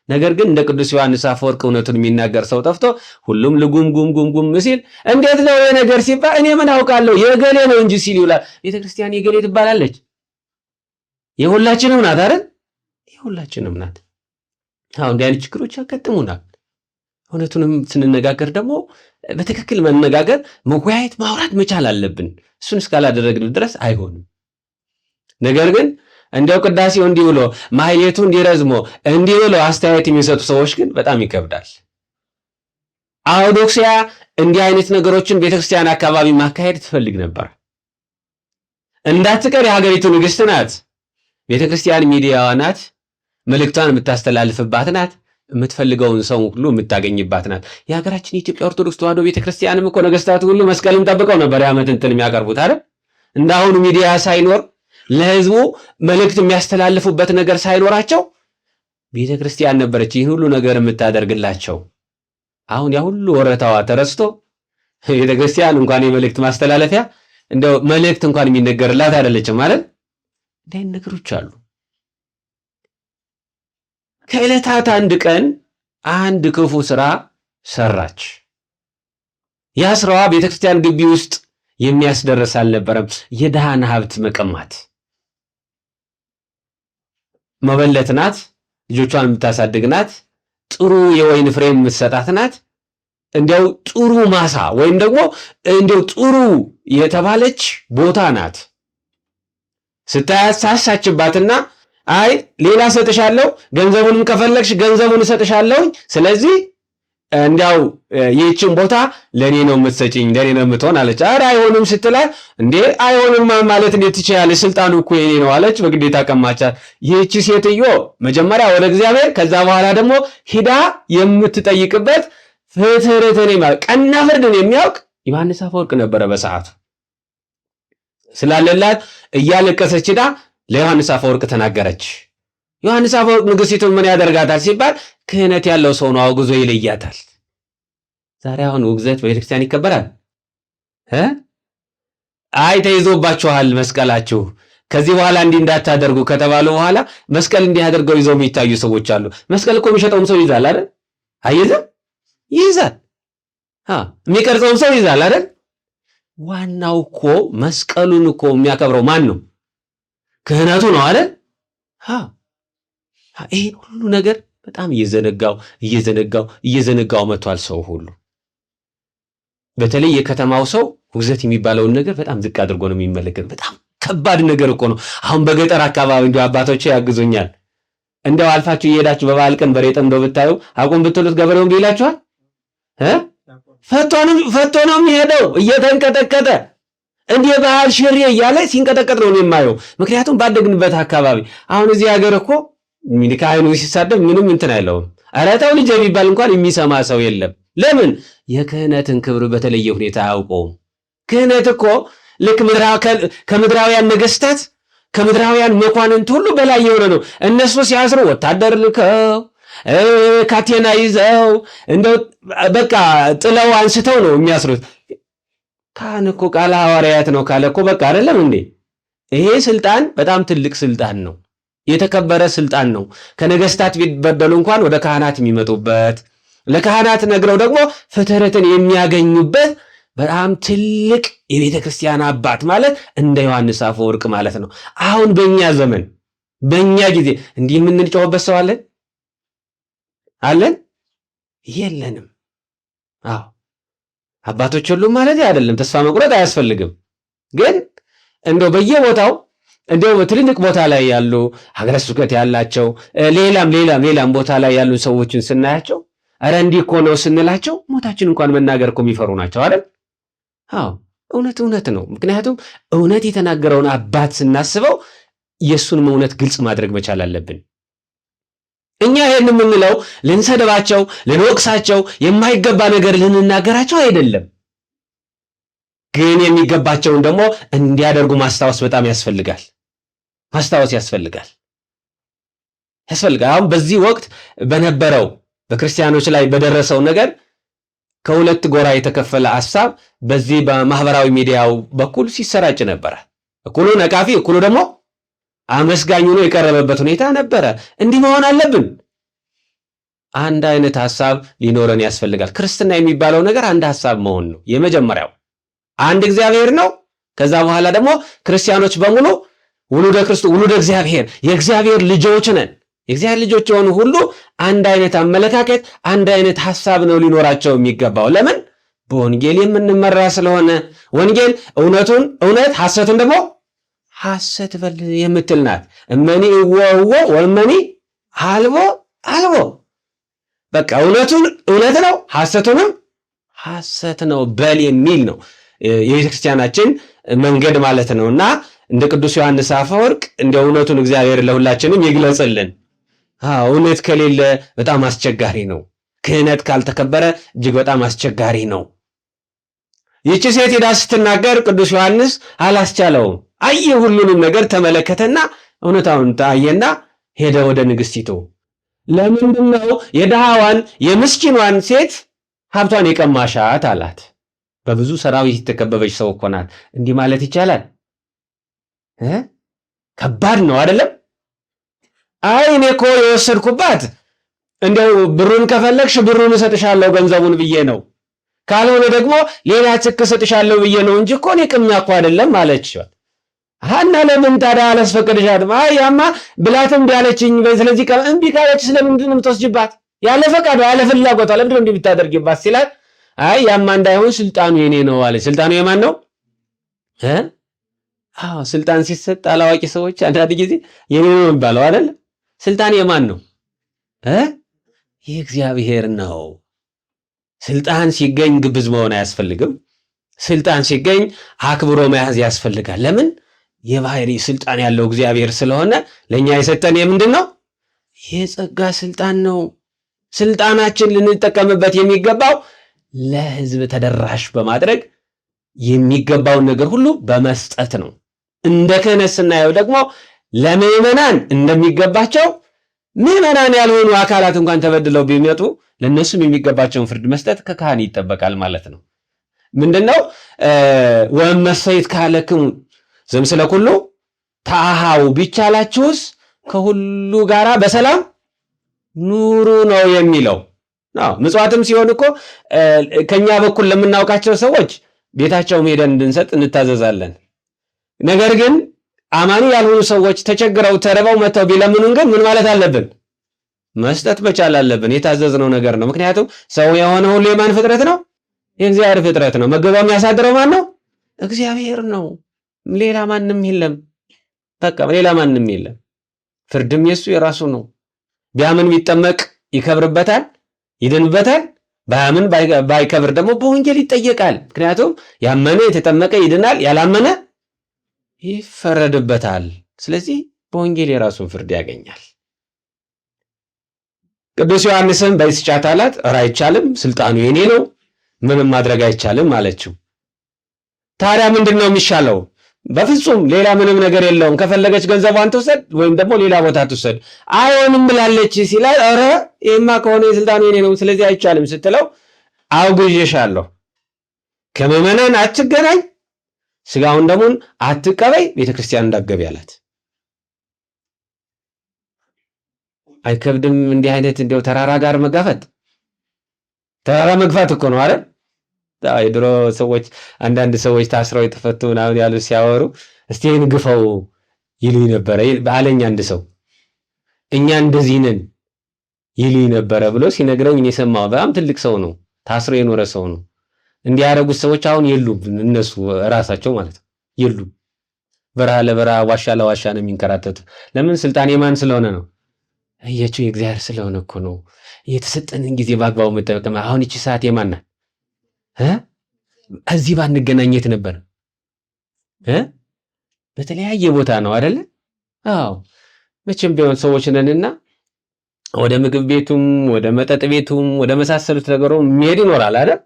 Speaker 1: ነገር ግን እንደ ቅዱስ ዮሐንስ አፈወርቅ እውነቱን የሚናገር ሰው ጠፍቶ ሁሉም ልጉም ጉም ጉም ጉም ሲል እንዴት ነው ይሄ ነገር ሲባል እኔ ምን አውቃለሁ የገሌ ነው እንጂ ሲል ይውላል። ቤተክርስቲያን የገሌ ትባላለች። የሁላችንም ናት አይደል? የሁላችንም ናት። አሁን እንዲህ አይነት ችግሮች ያጋጥሙናል። እውነቱንም ስንነጋገር ደግሞ በትክክል መነጋገር፣ መወያየት፣ ማውራት መቻል አለብን። እሱን እስካላደረግን ድረስ አይሆንም። ነገር ግን እንዲያው ቅዳሴው እንዲህ ብሎ ማህሌቱ እንዲረዝሞ እንዲህ ብሎ አስተያየት የሚሰጡ ሰዎች ግን በጣም ይከብዳል። አውዶክሲያ እንዲህ አይነት ነገሮችን ቤተክርስቲያን አካባቢ ማካሄድ ትፈልግ ነበር። እንዳትቀር የሀገሪቱ ንግስት ናት። ቤተክርስቲያን ሚዲያዋ ናት። መልእክቷን የምታስተላልፍባት ናት። የምትፈልገውን ሰው ሁሉ የምታገኝባት ናት። የሀገራችን የኢትዮጵያ ኦርቶዶክስ ተዋሕዶ ቤተክርስቲያንም እኮ ነገስታት ሁሉ መስቀልን ጠብቀው ነበር የዓመት እንትን የሚያቀርቡት አይደል? እንደ አሁኑ ሚዲያ ሳይኖር ለህዝቡ መልእክት የሚያስተላልፉበት ነገር ሳይኖራቸው ቤተክርስቲያን ነበረች ይህን ሁሉ ነገር የምታደርግላቸው። አሁን ያ ሁሉ ወረታዋ ተረስቶ ቤተክርስቲያን እንኳን የመልእክት ማስተላለፊያ እንደው መልእክት እንኳን የሚነገርላት አይደለችም ማለት እንዲህ አይነት ነገሮች አሉ። ከዕለታት አንድ ቀን አንድ ክፉ ስራ ሰራች። ያ ስራዋ ቤተክርስቲያን ግቢ ውስጥ የሚያስደርስ አልነበረም። የድሃን ሀብት መቀማት። መበለት ናት፣ ልጆቿን የምታሳድግ ናት፣ ጥሩ የወይን ፍሬ የምትሰጣት ናት። እንዲያው ጥሩ ማሳ ወይም ደግሞ እንዲያው ጥሩ የተባለች ቦታ ናት። ስታያት ሳሳችባትና አይ ሌላ እሰጥሻለሁ፣ ገንዘቡንም ከፈለግሽ ገንዘቡን እሰጥሻለሁ። ስለዚህ እንዲያው ይህችን ቦታ ለእኔ ነው የምትሰጪኝ፣ ለእኔ ነው የምትሆን አለች። ኧረ አይሆንም ስትላት፣ እንዴ አይሆንም ማለት እንዴት ትችያለሽ? ስልጣኑ እኮ የኔ ነው አለች። በግዴታ ቀማቻት። ይህቺ ሴትዮ መጀመሪያ ወደ እግዚአብሔር፣ ከዛ በኋላ ደግሞ ሂዳ የምትጠይቅበት ፍትርትን ቀና ፍርድን የሚያውቅ ዮሐንስ አፈወርቅ ነበረ በሰዓቱ ስላለላት እያለቀሰች ሂዳ ለዮሐንስ አፈወርቅ ተናገረች። ዮሐንስ አፈወርቅ ንግሥቲቱን ምን ያደርጋታል ሲባል ክህነት ያለው ሰው ነው፣ አውግዞ ይለያታል። ዛሬ አሁን ውግዘት በቤተክርስቲያን ይከበራል? አይ ተይዞባችኋል መስቀላችሁ፣ ከዚህ በኋላ እንዲህ እንዳታደርጉ ከተባሉ በኋላ መስቀል እንዲህ አድርገው ይዘው የሚታዩ ሰዎች አሉ። መስቀል እኮ የሚሸጠውም ሰው ይዛል አይደል? አይይዝም? ይይዛል። የሚቀርጸውም ሰው ይይዛል አይደል? ዋናው እኮ መስቀሉን እኮ የሚያከብረው ማን ነው? ክህነቱ ነው አይደል? ይሄን ሁሉ ነገር በጣም እየዘነጋው እየዘነጋው እየዘነጋው መጥቷል ሰው ሁሉ። በተለይ የከተማው ሰው ውግዘት የሚባለውን ነገር በጣም ዝቅ አድርጎ ነው የሚመለከት። በጣም ከባድ ነገር እኮ ነው። አሁን በገጠር አካባቢ እንዲሁ አባቶቼ ያግዙኛል። እንደው አልፋችሁ እየሄዳችሁ በበዓል ቀን በሬ ጠምዶ ብታዩ አቁም ብትሉት ገበሬውን ቢላችኋል ፈቶ ነው የሚሄደው እየተንቀጠቀጠ እንዲህ ባህል ሽሬ እያለ ሲንቀጠቀጥ ነው የማየው። ምክንያቱም ባደግንበት አካባቢ አሁን እዚህ ሀገር እኮ ካህኑ ሲሳደብ ምንም እንትን አይለውም። ኧረ ተው ልጄ የሚባል እንኳን የሚሰማ ሰው የለም። ለምን? የክህነትን ክብር በተለየ ሁኔታ አያውቀውም። ክህነት እኮ ልክ ከምድራውያን ነገስታት ከምድራውያን መኳንንት ሁሉ በላይ የሆነ ነው። እነሱ ሲያስሩ ወታደር ልከው ካቴና ይዘው እንደው በቃ ጥለው አንስተው ነው የሚያስሩት። ካህን እኮ ቃለ ሐዋርያት ነው ካለ እኮ በቃ አይደለም እንዴ? ይሄ ስልጣን በጣም ትልቅ ስልጣን ነው። የተከበረ ስልጣን ነው። ከነገስታት ቢበደሉ እንኳን ወደ ካህናት የሚመጡበት፣ ለካህናት ነግረው ደግሞ ፍትሕትን የሚያገኙበት በጣም ትልቅ የቤተ ክርስቲያን አባት ማለት እንደ ዮሐንስ አፈወርቅ ማለት ነው። አሁን በእኛ ዘመን በእኛ ጊዜ እንዲህ የምንጮህበት ሰው አለን አለን? የለንም። አዎ አባቶች ሁሉም ማለት አይደለም። ተስፋ መቁረጥ አያስፈልግም። ግን እንደው በየቦታው እንደው ትልልቅ ቦታ ላይ ያሉ ሀገረ ስብከት ያላቸው ሌላም ሌላም ሌላም ቦታ ላይ ያሉ ሰዎችን ስናያቸው ኧረ እንዲህ እኮ ነው ስንላቸው ሞታችን እንኳን መናገር እኮ የሚፈሩ ናቸው አይደል? አዎ እውነት እውነት ነው። ምክንያቱም እውነት የተናገረውን አባት ስናስበው የእሱንም እውነት ግልጽ ማድረግ መቻል አለብን። እኛ ይሄን የምንለው ልንሰድባቸው፣ ልንወቅሳቸው፣ የማይገባ ነገር ልንናገራቸው አይደለም። ግን የሚገባቸውን ደግሞ እንዲያደርጉ ማስታወስ በጣም ያስፈልጋል። ማስታወስ ያስፈልጋል ያስፈልጋል። አሁን በዚህ ወቅት በነበረው በክርስቲያኖች ላይ በደረሰው ነገር ከሁለት ጎራ የተከፈለ ሐሳብ በዚህ በማህበራዊ ሚዲያው በኩል ሲሰራጭ ነበረ። እኩሉ ነቃፊ፣ እኩሉ ደግሞ አመስጋኝ ሆኖ የቀረበበት ሁኔታ ነበረ። እንዲህ መሆን አለብን። አንድ አይነት ሐሳብ ሊኖረን ያስፈልጋል። ክርስትና የሚባለው ነገር አንድ ሐሳብ መሆን ነው። የመጀመሪያው አንድ እግዚአብሔር ነው። ከዛ በኋላ ደግሞ ክርስቲያኖች በሙሉ ውሉደ ክርስቶስ፣ ውሉደ እግዚአብሔር፣ የእግዚአብሔር ልጆች ነን። የእግዚአብሔር ልጆች የሆኑ ሁሉ አንድ አይነት አመለካከት፣ አንድ አይነት ሐሳብ ነው ሊኖራቸው የሚገባው። ለምን? በወንጌል የምንመራ ስለሆነ። ወንጌል እውነቱን እውነት ሐሰቱን ደግሞ ሐሰት በል የምትል ናት። እመኒ እወ እወ ወእመኒ አልቦ አልቦ። በቃ እውነቱን እውነት ነው፣ ሐሰቱንም ሐሰት ነው በል የሚል ነው የቤተክርስቲያናችን መንገድ ማለት ነው። እና እንደ ቅዱስ ዮሐንስ አፈወርቅ እንደ እውነቱን እግዚአብሔር ለሁላችንም ይግለጽልን። እውነት ከሌለ በጣም አስቸጋሪ ነው። ክህነት ካልተከበረ እጅግ በጣም አስቸጋሪ ነው። ይቺ ሴት ሄዳ ስትናገር ቅዱስ ዮሐንስ አላስቻለውም። አየ፣ ሁሉንም ነገር ተመለከተና እውነታውን ታየና ሄደ ወደ ንግስቲቱ። ለምንድን ነው የድሃዋን የምስኪኗን ሴት ሀብቷን የቀማሻት አላት። በብዙ ሰራዊት የተከበበች ሰው እኮ ናት። እንዲህ ማለት ይቻላል? ከባድ ነው አይደለም? አይ እኔ እኮ የወሰድኩባት እንደው ብሩን ከፈለግሽ ብሩን እሰጥሻለሁ ገንዘቡን ብዬ ነው፣ ካልሆነ ደግሞ ሌላ ትክ እሰጥሻለሁ ብዬ ነው እንጂ እኮ እኔ ቅሚያ እኮ አይደለም አለች። ሀና ለምን ታዲያ አላስፈቅድሻትም? አይ ያማ ብላት እምቢ አለችኝ። ስለዚህ እምቢ ካለች ስለምንድን ነው የምትወስጂባት? ያለ ፈቃዷ ያለ ፍላጎቷ ለምንድን ነው እንዲህ የምታደርጊባት ሲላት፣ አይ ያማ እንዳይሆን ስልጣኑ የኔ ነው አለች። ስልጣኑ የማን ነው? አዎ ስልጣን ሲሰጥ አላዋቂ ሰዎች አንዳንድ ጊዜ የኔ ነው የሚባለው አይደል? ስልጣን የማን ነው? የእግዚአብሔር ነው። ስልጣን ሲገኝ ግብዝ መሆን አያስፈልግም። ስልጣን ሲገኝ አክብሮ መያዝ ያስፈልጋል። ለምን? የባህሪ ስልጣን ያለው እግዚአብሔር ስለሆነ ለእኛ የሰጠን የምንድን ነው? የጸጋ ስልጣን ነው። ስልጣናችን ልንጠቀምበት የሚገባው ለሕዝብ ተደራሽ በማድረግ የሚገባውን ነገር ሁሉ በመስጠት ነው። እንደ ክህነት ስናየው ደግሞ ለምዕመናን እንደሚገባቸው ምዕመናን ያልሆኑ አካላት እንኳን ተበድለው ቢመጡ ለእነሱም የሚገባቸውን ፍርድ መስጠት ከካህን ይጠበቃል ማለት ነው። ምንድነው? ወእመሰ ይትከሀለክሙ ዘምስለ ኩሉ ተአሃው፣ ቢቻላችሁስ ከሁሉ ጋራ በሰላም ኑሩ ነው የሚለው። ምጽዋትም ሲሆን እኮ ከኛ በኩል ለምናውቃቸው ሰዎች ቤታቸውም ሄደን እንድንሰጥ እንታዘዛለን። ነገር ግን አማኒ ያልሆኑ ሰዎች ተቸግረው ተርበው መጥተው ቢለምኑን ግን ምን ማለት አለብን? መስጠት መቻል አለብን። የታዘዝነው ነገር ነው። ምክንያቱም ሰው የሆነ ሁሉ የማን ፍጥረት ነው? የእግዚአብሔር ፍጥረት ነው። መገባው የሚያሳድረው ማን ነው? እግዚአብሔር ነው። ሌላ ማንም የለም። በቃ ሌላ ማንም የለም። ፍርድም የሱ የራሱ ነው። ቢያምን ቢጠመቅ ይከብርበታል፣ ይድንበታል። ባያምን ባይከብር ደግሞ በወንጌል ይጠየቃል። ምክንያቱም ያመነ የተጠመቀ ይድናል፣ ያላመነ ይፈረድበታል። ስለዚህ በወንጌል የራሱን ፍርድ ያገኛል። ቅዱስ ዮሐንስም በይስጫት አላት። ኧረ አይቻልም፣ ስልጣኑ የኔ ነው፣ ምንም ማድረግ አይቻልም አለችው። ታዲያ ምንድን ነው የሚሻለው? በፍጹም ሌላ ምንም ነገር የለውም። ከፈለገች ገንዘቧን ትውሰድ ወይም ደግሞ ሌላ ቦታ ትውሰድ። አይሆንም ብላለች ሲላት፣ ኧረ ይህማ ከሆነ የስልጣኑ የኔ ነው፣ ስለዚህ አይቻልም ስትለው፣ አውግዤሻለሁ፣ ከምዕመናን አትገናኝ፣ ስጋውን ደሙን አትቀበይ፣ ቤተክርስቲያን እንዳትገቢ አላት። አይከብድም? እንዲህ አይነት እንዲያው ተራራ ጋር መጋፈጥ፣ ተራራ መግፋት እኮ ነው አይደል? የድሮ ሰዎች አንዳንድ ሰዎች ታስረው የተፈቱ ምናምን ያሉ ሲያወሩ እስቲ ይህን ግፈው ይሉኝ ነበረ አለኝ አንድ ሰው። እኛ እንደዚህ ነን ይሉኝ ነበረ ብሎ ሲነግረኝ እኔ ሰማሁ። በጣም ትልቅ ሰው ነው፣ ታስሮ የኖረ ሰው ነው። እንዲህ ያደረጉት ሰዎች አሁን የሉም፣ እነሱ እራሳቸው ማለት ነው የሉም። በረሃ ለበረሃ ዋሻ ለዋሻ ነው የሚንከራተቱ። ለምን? ስልጣን የማን ስለሆነ ነው? እያቸው የእግዚአብሔር ስለሆነ እኮ ነው። የተሰጠንን ጊዜ በአግባቡ መጠቀም። አሁን ይቺ ሰዓት የማን ናት? እዚህ ባንገናኘት ነበር። በተለያየ ቦታ ነው አይደለ? አዎ መቼም ቢሆን ሰዎች ነንና ወደ ምግብ ቤቱም ወደ መጠጥ ቤቱም ወደ መሳሰሉት ነገሩ የሚሄድ ይኖራል አይደል?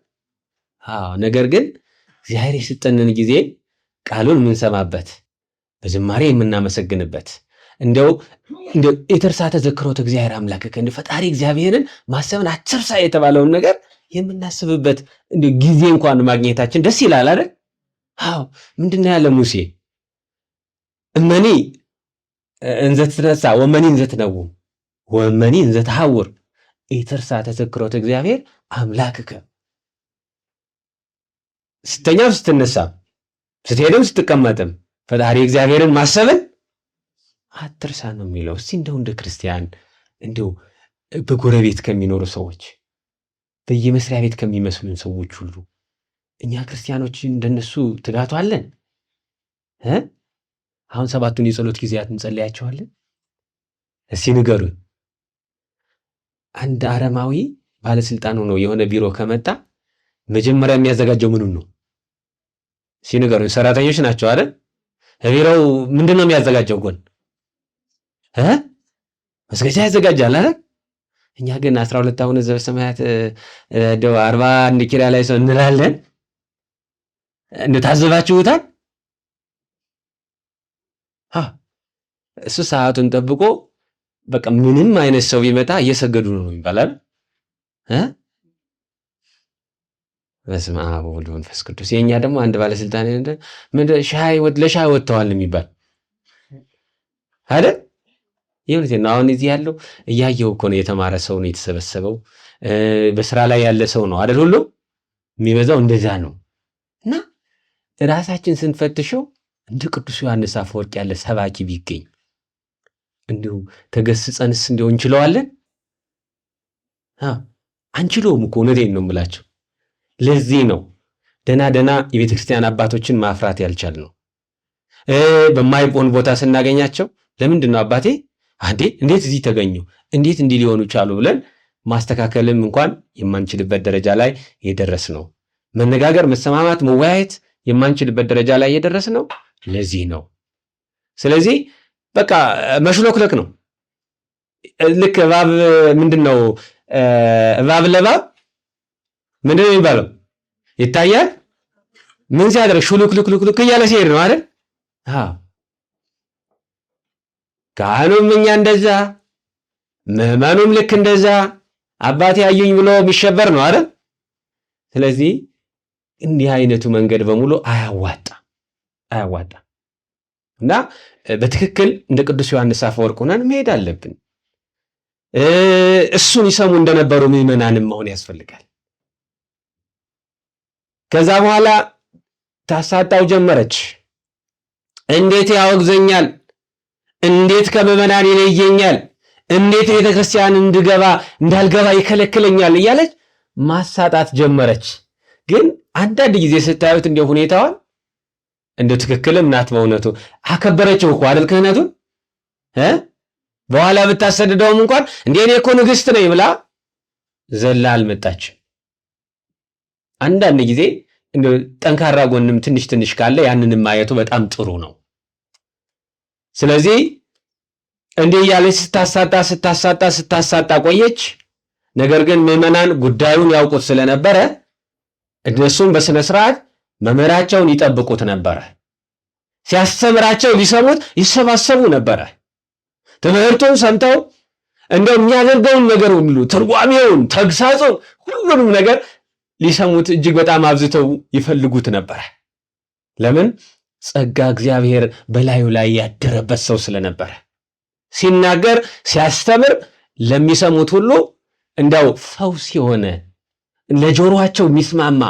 Speaker 1: አዎ። ነገር ግን እግዚአብሔር የሰጠንን ጊዜ ቃሉን የምንሰማበት በዝማሬ የምናመሰግንበት እንደው ኢትርሳ ተዘክሮተ እግዚአብሔር አምላክከ ፈጣሪ እግዚአብሔርን ማሰብን አትርሳ የተባለውን ነገር የምናስብበት እንደ ጊዜ እንኳን ማግኘታችን ደስ ይላል አይደል? አዎ። ምንድነው ያለ ሙሴ? እመኒ እንዘ ትትነሣ ወእመኒ እንዘ ትነውም ወእመኒ እንዘ ተሐውር ኢትርሳ ተዘክሮተ እግዚአብሔር አምላክከ። ስተኛም ስትነሳም ስትሄድም ስትቀመጥም ፈጣሪ እግዚአብሔርን ማሰብን አትርሳ ነው የሚለው። እስቲ እንደው እንደ ክርስቲያን እንደው በጎረቤት ከሚኖሩ ሰዎች በየመስሪያ ቤት ከሚመስሉን ሰዎች ሁሉ እኛ ክርስቲያኖች እንደነሱ ትጋቱ አለን? አሁን ሰባቱን የጸሎት ጊዜያት እንጸልያቸዋለን? እስቲ ንገሩን። አንድ አረማዊ ባለስልጣን ሆኖ የሆነ ቢሮ ከመጣ መጀመሪያ የሚያዘጋጀው ምኑን ነው? እስቲ ንገሩን። ሰራተኞች ናቸው አይደል? ቢሮው ምንድን ነው የሚያዘጋጀው? ጎን መስገጃ ያዘጋጃል አይደል? እኛ ግን 12 አቡነ ዘበሰማያት እንደው 41 ኪራ ላይ ሰው እንላለን። እንደ ታዘባችሁታል? እሱ ሰዓቱን ጠብቆ በቃ ምንም አይነት ሰው ቢመጣ እየሰገዱ ነው ይባላል። በስመ አብ ወወልድ ወመንፈስ ቅዱስ። የእኛ ደግሞ አንድ ባለስልጣን ለሻይ ወጥተዋል የሚባል አይደል? የእውነቴን ነው። አሁን እዚህ ያለው እያየው እኮ ነው። የተማረ ሰው ነው የተሰበሰበው፣ በስራ ላይ ያለ ሰው ነው አይደል? ሁሉ የሚበዛው እንደዛ ነው። እና ራሳችን ስንፈትሸው እንደ ቅዱስ ዮሐንስ አፈወርቅ ያለ ሰባኪ ቢገኝ እንዲሁ ተገስጸንስ እንዲሁ እንችለዋለን? አንችለውም እኮ እውነቴን ነው የምላቸው። ለዚህ ነው ደና ደና የቤተ ክርስቲያን አባቶችን ማፍራት ያልቻልነው። በማይሆን ቦታ ስናገኛቸው ለምንድን ነው አባቴ አንዴ እንዴት እዚህ ተገኙ፣ እንዴት እንዲህ ሊሆኑ ቻሉ ብለን ማስተካከልም እንኳን የማንችልበት ደረጃ ላይ የደረስ ነው። መነጋገር፣ መሰማማት፣ መወያየት የማንችልበት ደረጃ ላይ የደረስ ነው። ለዚህ ነው። ስለዚህ በቃ መሽሎክለክ ነው። ልክ እባብ ምንድን ነው እባብ ለእባብ ምንድን ነው የሚባለው? ይታያል። ምን ሲያደርግ ሹሉክሉክሉክ እያለ ሲሄድ ነው አይደል? ካህኑም እኛ እንደዛ፣ ምዕመኑም ልክ እንደዛ አባቴ አዩኝ ብሎ የሚሸበር ነው አይደል? ስለዚህ እንዲህ አይነቱ መንገድ በሙሉ አያዋጣ አያዋጣ እና በትክክል እንደ ቅዱስ ዮሐንስ አፈወርቅ ሆነን መሄድ አለብን። እሱን ይሰሙ እንደነበሩ ምዕመናንም መሆን ያስፈልጋል። ከዛ በኋላ ታሳጣው ጀመረች። እንዴት ያወግዘኛል? እንዴት ከምዕመናን ይለየኛል? እንዴት ቤተ ክርስቲያን እንድገባ እንዳልገባ ይከለክለኛል? እያለች ማሳጣት ጀመረች። ግን አንዳንድ ጊዜ ስታዩት እንደ ሁኔታዋን እንደ ትክክልም ናት። በእውነቱ አከበረችው እኮ አይደል ክህነቱን። በኋላ ብታሰድደውም እንኳን እንደ እኔ እኮ ንግስት ነኝ ብላ ዘላ አልመጣች። አንዳንድ ጊዜ እንደ ጠንካራ ጎንም ትንሽ ትንሽ ካለ ያንንም ማየቱ በጣም ጥሩ ነው። ስለዚህ እንዲህ እያለች ስታሳጣ ስታሳጣ ስታሳጣ ቆየች። ነገር ግን ምዕመናን ጉዳዩን ያውቁት ስለነበረ እነሱም በስነ ስርዓት መምህራቸውን ይጠብቁት ነበረ። ሲያስተምራቸው ሊሰሙት ይሰባሰቡ ነበረ። ትምህርቱን ሰምተው እንደው የሚያደርገውን ነገር ሁሉ ትርጓሜውን፣ ተግሳጹን፣ ሁሉንም ነገር ሊሰሙት እጅግ በጣም አብዝተው ይፈልጉት ነበረ። ለምን? ጸጋ እግዚአብሔር በላዩ ላይ ያደረበት ሰው ስለነበረ ሲናገር ሲያስተምር ለሚሰሙት ሁሉ እንደው ፈውስ የሆነ ለጆሮአቸው የሚስማማ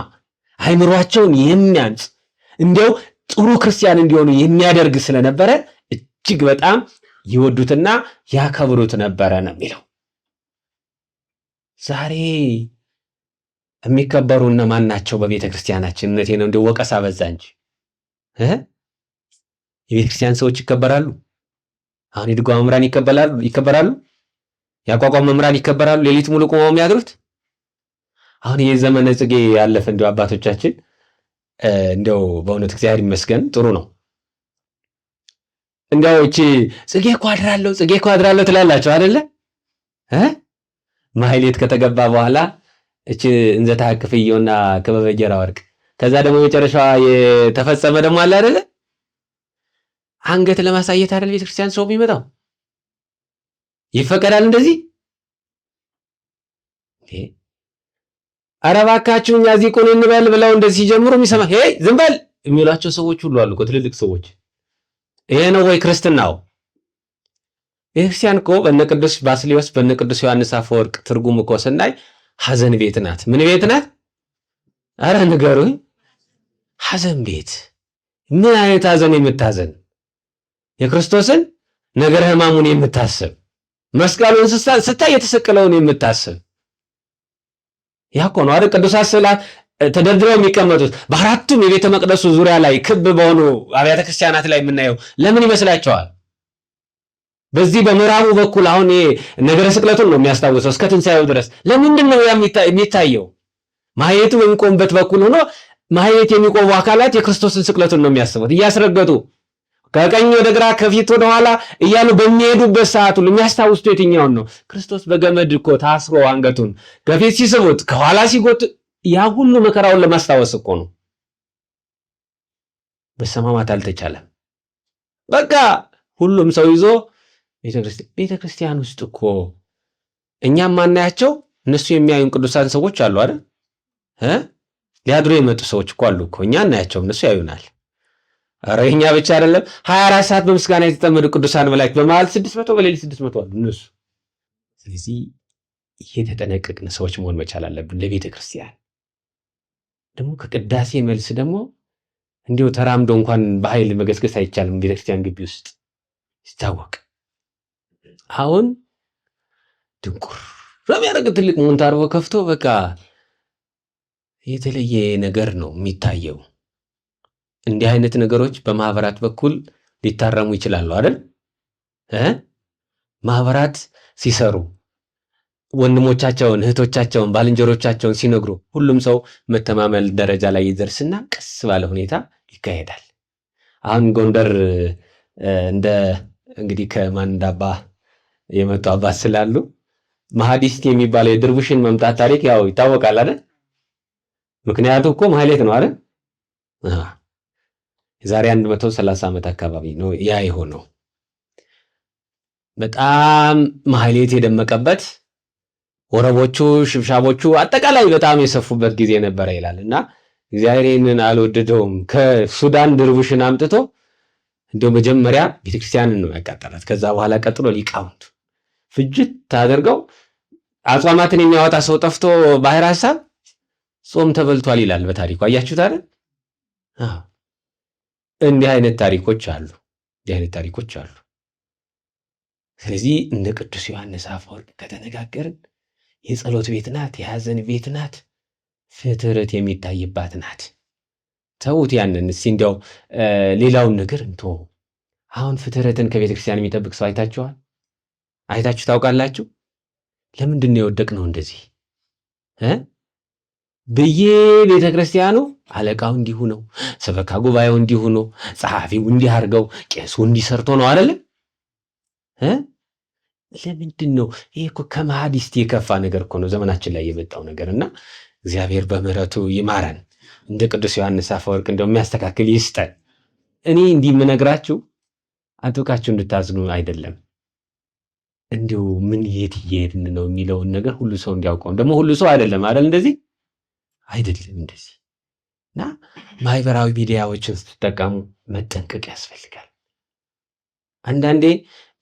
Speaker 1: አይምሯቸውን የሚያንጽ እንዲያው ጥሩ ክርስቲያን እንዲሆኑ የሚያደርግ ስለነበረ እጅግ በጣም ይወዱትና ያከብሩት ነበረ ነው የሚለው። ዛሬ የሚከበሩ እነማን ናቸው? በቤተ ክርስቲያናችን እውነቴ ነው፣ እንደው ወቀሳ በዛ እንጂ የቤተ ክርስቲያን ሰዎች ይከበራሉ። አሁን የድጓ መምህራን ይከበራሉ። የአቋቋም መምህራን ይከበራሉ። ሌሊት ሙሉ ቆመው የሚያድሩት አሁን ይህ ዘመነ ጽጌ ያለፈ እንደው አባቶቻችን እንደው በእውነት እግዚአብሔር ይመስገን ጥሩ ነው። እንደው እቺ ጽጌ እኮ አድራለሁ ጽጌ እኮ አድራለሁ ትላላችሁ አይደለ? ማህሌት ከተገባ በኋላ እቺ እንዘታ ክፍየውና ክበበ ጌራ ወርቅ ከዛ ደግሞ መጨረሻዋ የተፈጸመ ደግሞ አለ አይደለ? አንገት ለማሳየት አይደል ቤተክርስቲያን ሰው የሚመጣው? ይፈቀዳል እንደዚህ? ኧረ እባካችሁ እኛ እዚህ ቁን እንበል ብለው እንደዚህ ሲጀምሩ የሚሰማ hey ዝም በል የሚሏቸው ሰዎች ሁሉ አሉ እኮ ትልልቅ ሰዎች። ይሄ ነው ወይ ክርስትናው? ቤተክርስቲያን እኮ በነ ቅዱስ ባስልዮስ በነ ቅዱስ ዮሐንስ አፈወርቅ ትርጉም እኮ ስናይ ሐዘን ቤት ናት። ምን ቤት ናት? አረ ንገሩኝ። ሐዘን ቤት። ምን አይነት ሐዘን የምታዘን? የክርስቶስን ነገረ ሕማሙን የምታስብ፣ መስቀሉን ስታይ የተሰቀለውን የምታስብ። ያ እኮ ነው አይደል? ቅዱሳት ስዕላት ተደርድረው የሚቀመጡት በአራቱም የቤተ መቅደሱ ዙሪያ ላይ ክብ በሆኑ አብያተ ክርስቲያናት ላይ የምናየው ለምን ይመስላቸዋል? በዚህ በምዕራቡ በኩል አሁን ነገረ ስቅለቱን ነው የሚያስታውሰው እስከ ትንሣኤው ድረስ። ለምንድን ነው ያ የሚታየው? ማህሌቱ በሚቆምበት በኩል ሆኖ ማህሌት የሚቆሙ አካላት የክርስቶስን ስቅለቱን ነው የሚያስቡት። እያስረገጡ ከቀኝ ወደ ግራ ከፊት ወደ ኋላ እያሉ በሚሄዱበት ሰዓት ሁሉ የሚያስታውሱት የትኛውን ነው? ክርስቶስ በገመድ እኮ ታስሮ አንገቱን ከፊት ሲስቡት ከኋላ ሲጎት ያ ሁሉ መከራውን ለማስታወስ እኮ ነው። መሰማማት አልተቻለም። በቃ ሁሉም ሰው ይዞ ቤተክርስቲያን ውስጥ እኮ እኛም ማናያቸው እነሱ የሚያዩን ቅዱሳን ሰዎች አሉ አይደል? ሊያድሩ የመጡ ሰዎች እኮ አሉ እኮ እኛ እናያቸው፣ እነሱ ያዩናል። ኧረ የኛ ብቻ አይደለም። 24 ሰዓት በምስጋና የተጠመዱ ቅዱሳን መላእክት በመዓልት 600 በሌሊት 600 አሉ እነሱ። ስለዚህ እየተጠነቀቅን ሰዎች መሆን መቻል አለብን። ለቤተ ክርስቲያን ደግሞ ከቅዳሴ መልስ ደግሞ እንዲሁ ተራምዶ እንኳን በኃይል መገስገስ አይቻልም። ቤተክርስቲያን ግቢ ውስጥ ሲታወቅ አሁን ድንቁር የሚያደርግ ትልቅ ሞንታርቦ ከፍቶ በቃ የተለየ ነገር ነው የሚታየው። እንዲህ አይነት ነገሮች በማህበራት በኩል ሊታረሙ ይችላሉ አይደል? ማህበራት ሲሰሩ ወንድሞቻቸውን፣ እህቶቻቸውን፣ ባልንጀሮቻቸውን ሲነግሩ ሁሉም ሰው መተማመን ደረጃ ላይ ይደርስና ቀስ ባለ ሁኔታ ይካሄዳል። አሁን ጎንደር እንደ እንግዲህ ከማንዳባ የመጡ አባት ስላሉ መሐዲስት የሚባለው የድርቡሽን መምጣት ታሪክ ያው ይታወቃል አይደል? ምክንያቱ እኮ ማህሌት ነው አይደል? የዛሬ 130 ዓመት አካባቢ ነው ያ የሆነው። በጣም ማህሌት የደመቀበት ወረቦቹ፣ ሽብሻቦቹ አጠቃላይ በጣም የሰፉበት ጊዜ ነበረ ይላል እና እግዚአብሔር ይህንን አልወደደውም። ከሱዳን ድርቡሽን አምጥቶ እንደው መጀመሪያ ቤተክርስቲያንን ነው ያቃጠላት። ከዛ በኋላ ቀጥሎ ሊቃውንቱ ፍጅት ታደርገው አጽዋማትን የሚያወጣ ሰው ጠፍቶ ባህር ሐሳብ ጾም ተበልቷል ይላል በታሪኩ። አያችሁት አይደል? እንዲህ አይነት ታሪኮች አሉ። እንዲህ አይነት ታሪኮች አሉ። ስለዚህ እንደ ቅዱስ ዮሐንስ አፈወርቅ ከተነጋገርን የጸሎት ቤት ናት፣ የሐዘን ቤት ናት፣ ፍትርት የሚታይባት ናት። ተዉት ያንን። እስኪ እንዲያው ሌላውን ነገር እንቶ አሁን ፍትርትን ከቤተ ክርስቲያን የሚጠብቅ ሰው አይታችኋል? አይታችሁ ታውቃላችሁ? ለምንድን ነው የወደቅነው እንደዚህ ብዬ ቤተ ክርስቲያኑ አለቃው እንዲሁ ነው፣ ሰበካ ጉባኤው እንዲሁ ነው፣ ጸሐፊው እንዲህ አድርገው፣ ቄሱ እንዲሰርቶ ነው አይደለ? ለምንድን ነው ይሄ? እኮ ከመሐዲስት የከፋ ነገር እኮ ነው ዘመናችን ላይ የመጣው ነገር። እና እግዚአብሔር በምሕረቱ ይማረን። እንደ ቅዱስ ዮሐንስ አፈወርቅ እንደው የሚያስተካክል ይስጠን። እኔ እንዲህ የምነግራችሁ አጥብቃችሁ እንድታዝኑ አይደለም፣ እንዲሁ ምን የት እየሄድን ነው የሚለውን ነገር ሁሉ ሰው እንዲያውቀው። ደግሞ ሁሉ ሰው አይደለም አይደል? እንደዚህ አይደለም እንደዚህ። እና ማህበራዊ ሚዲያዎችን ስትጠቀሙ መጠንቀቅ ያስፈልጋል። አንዳንዴ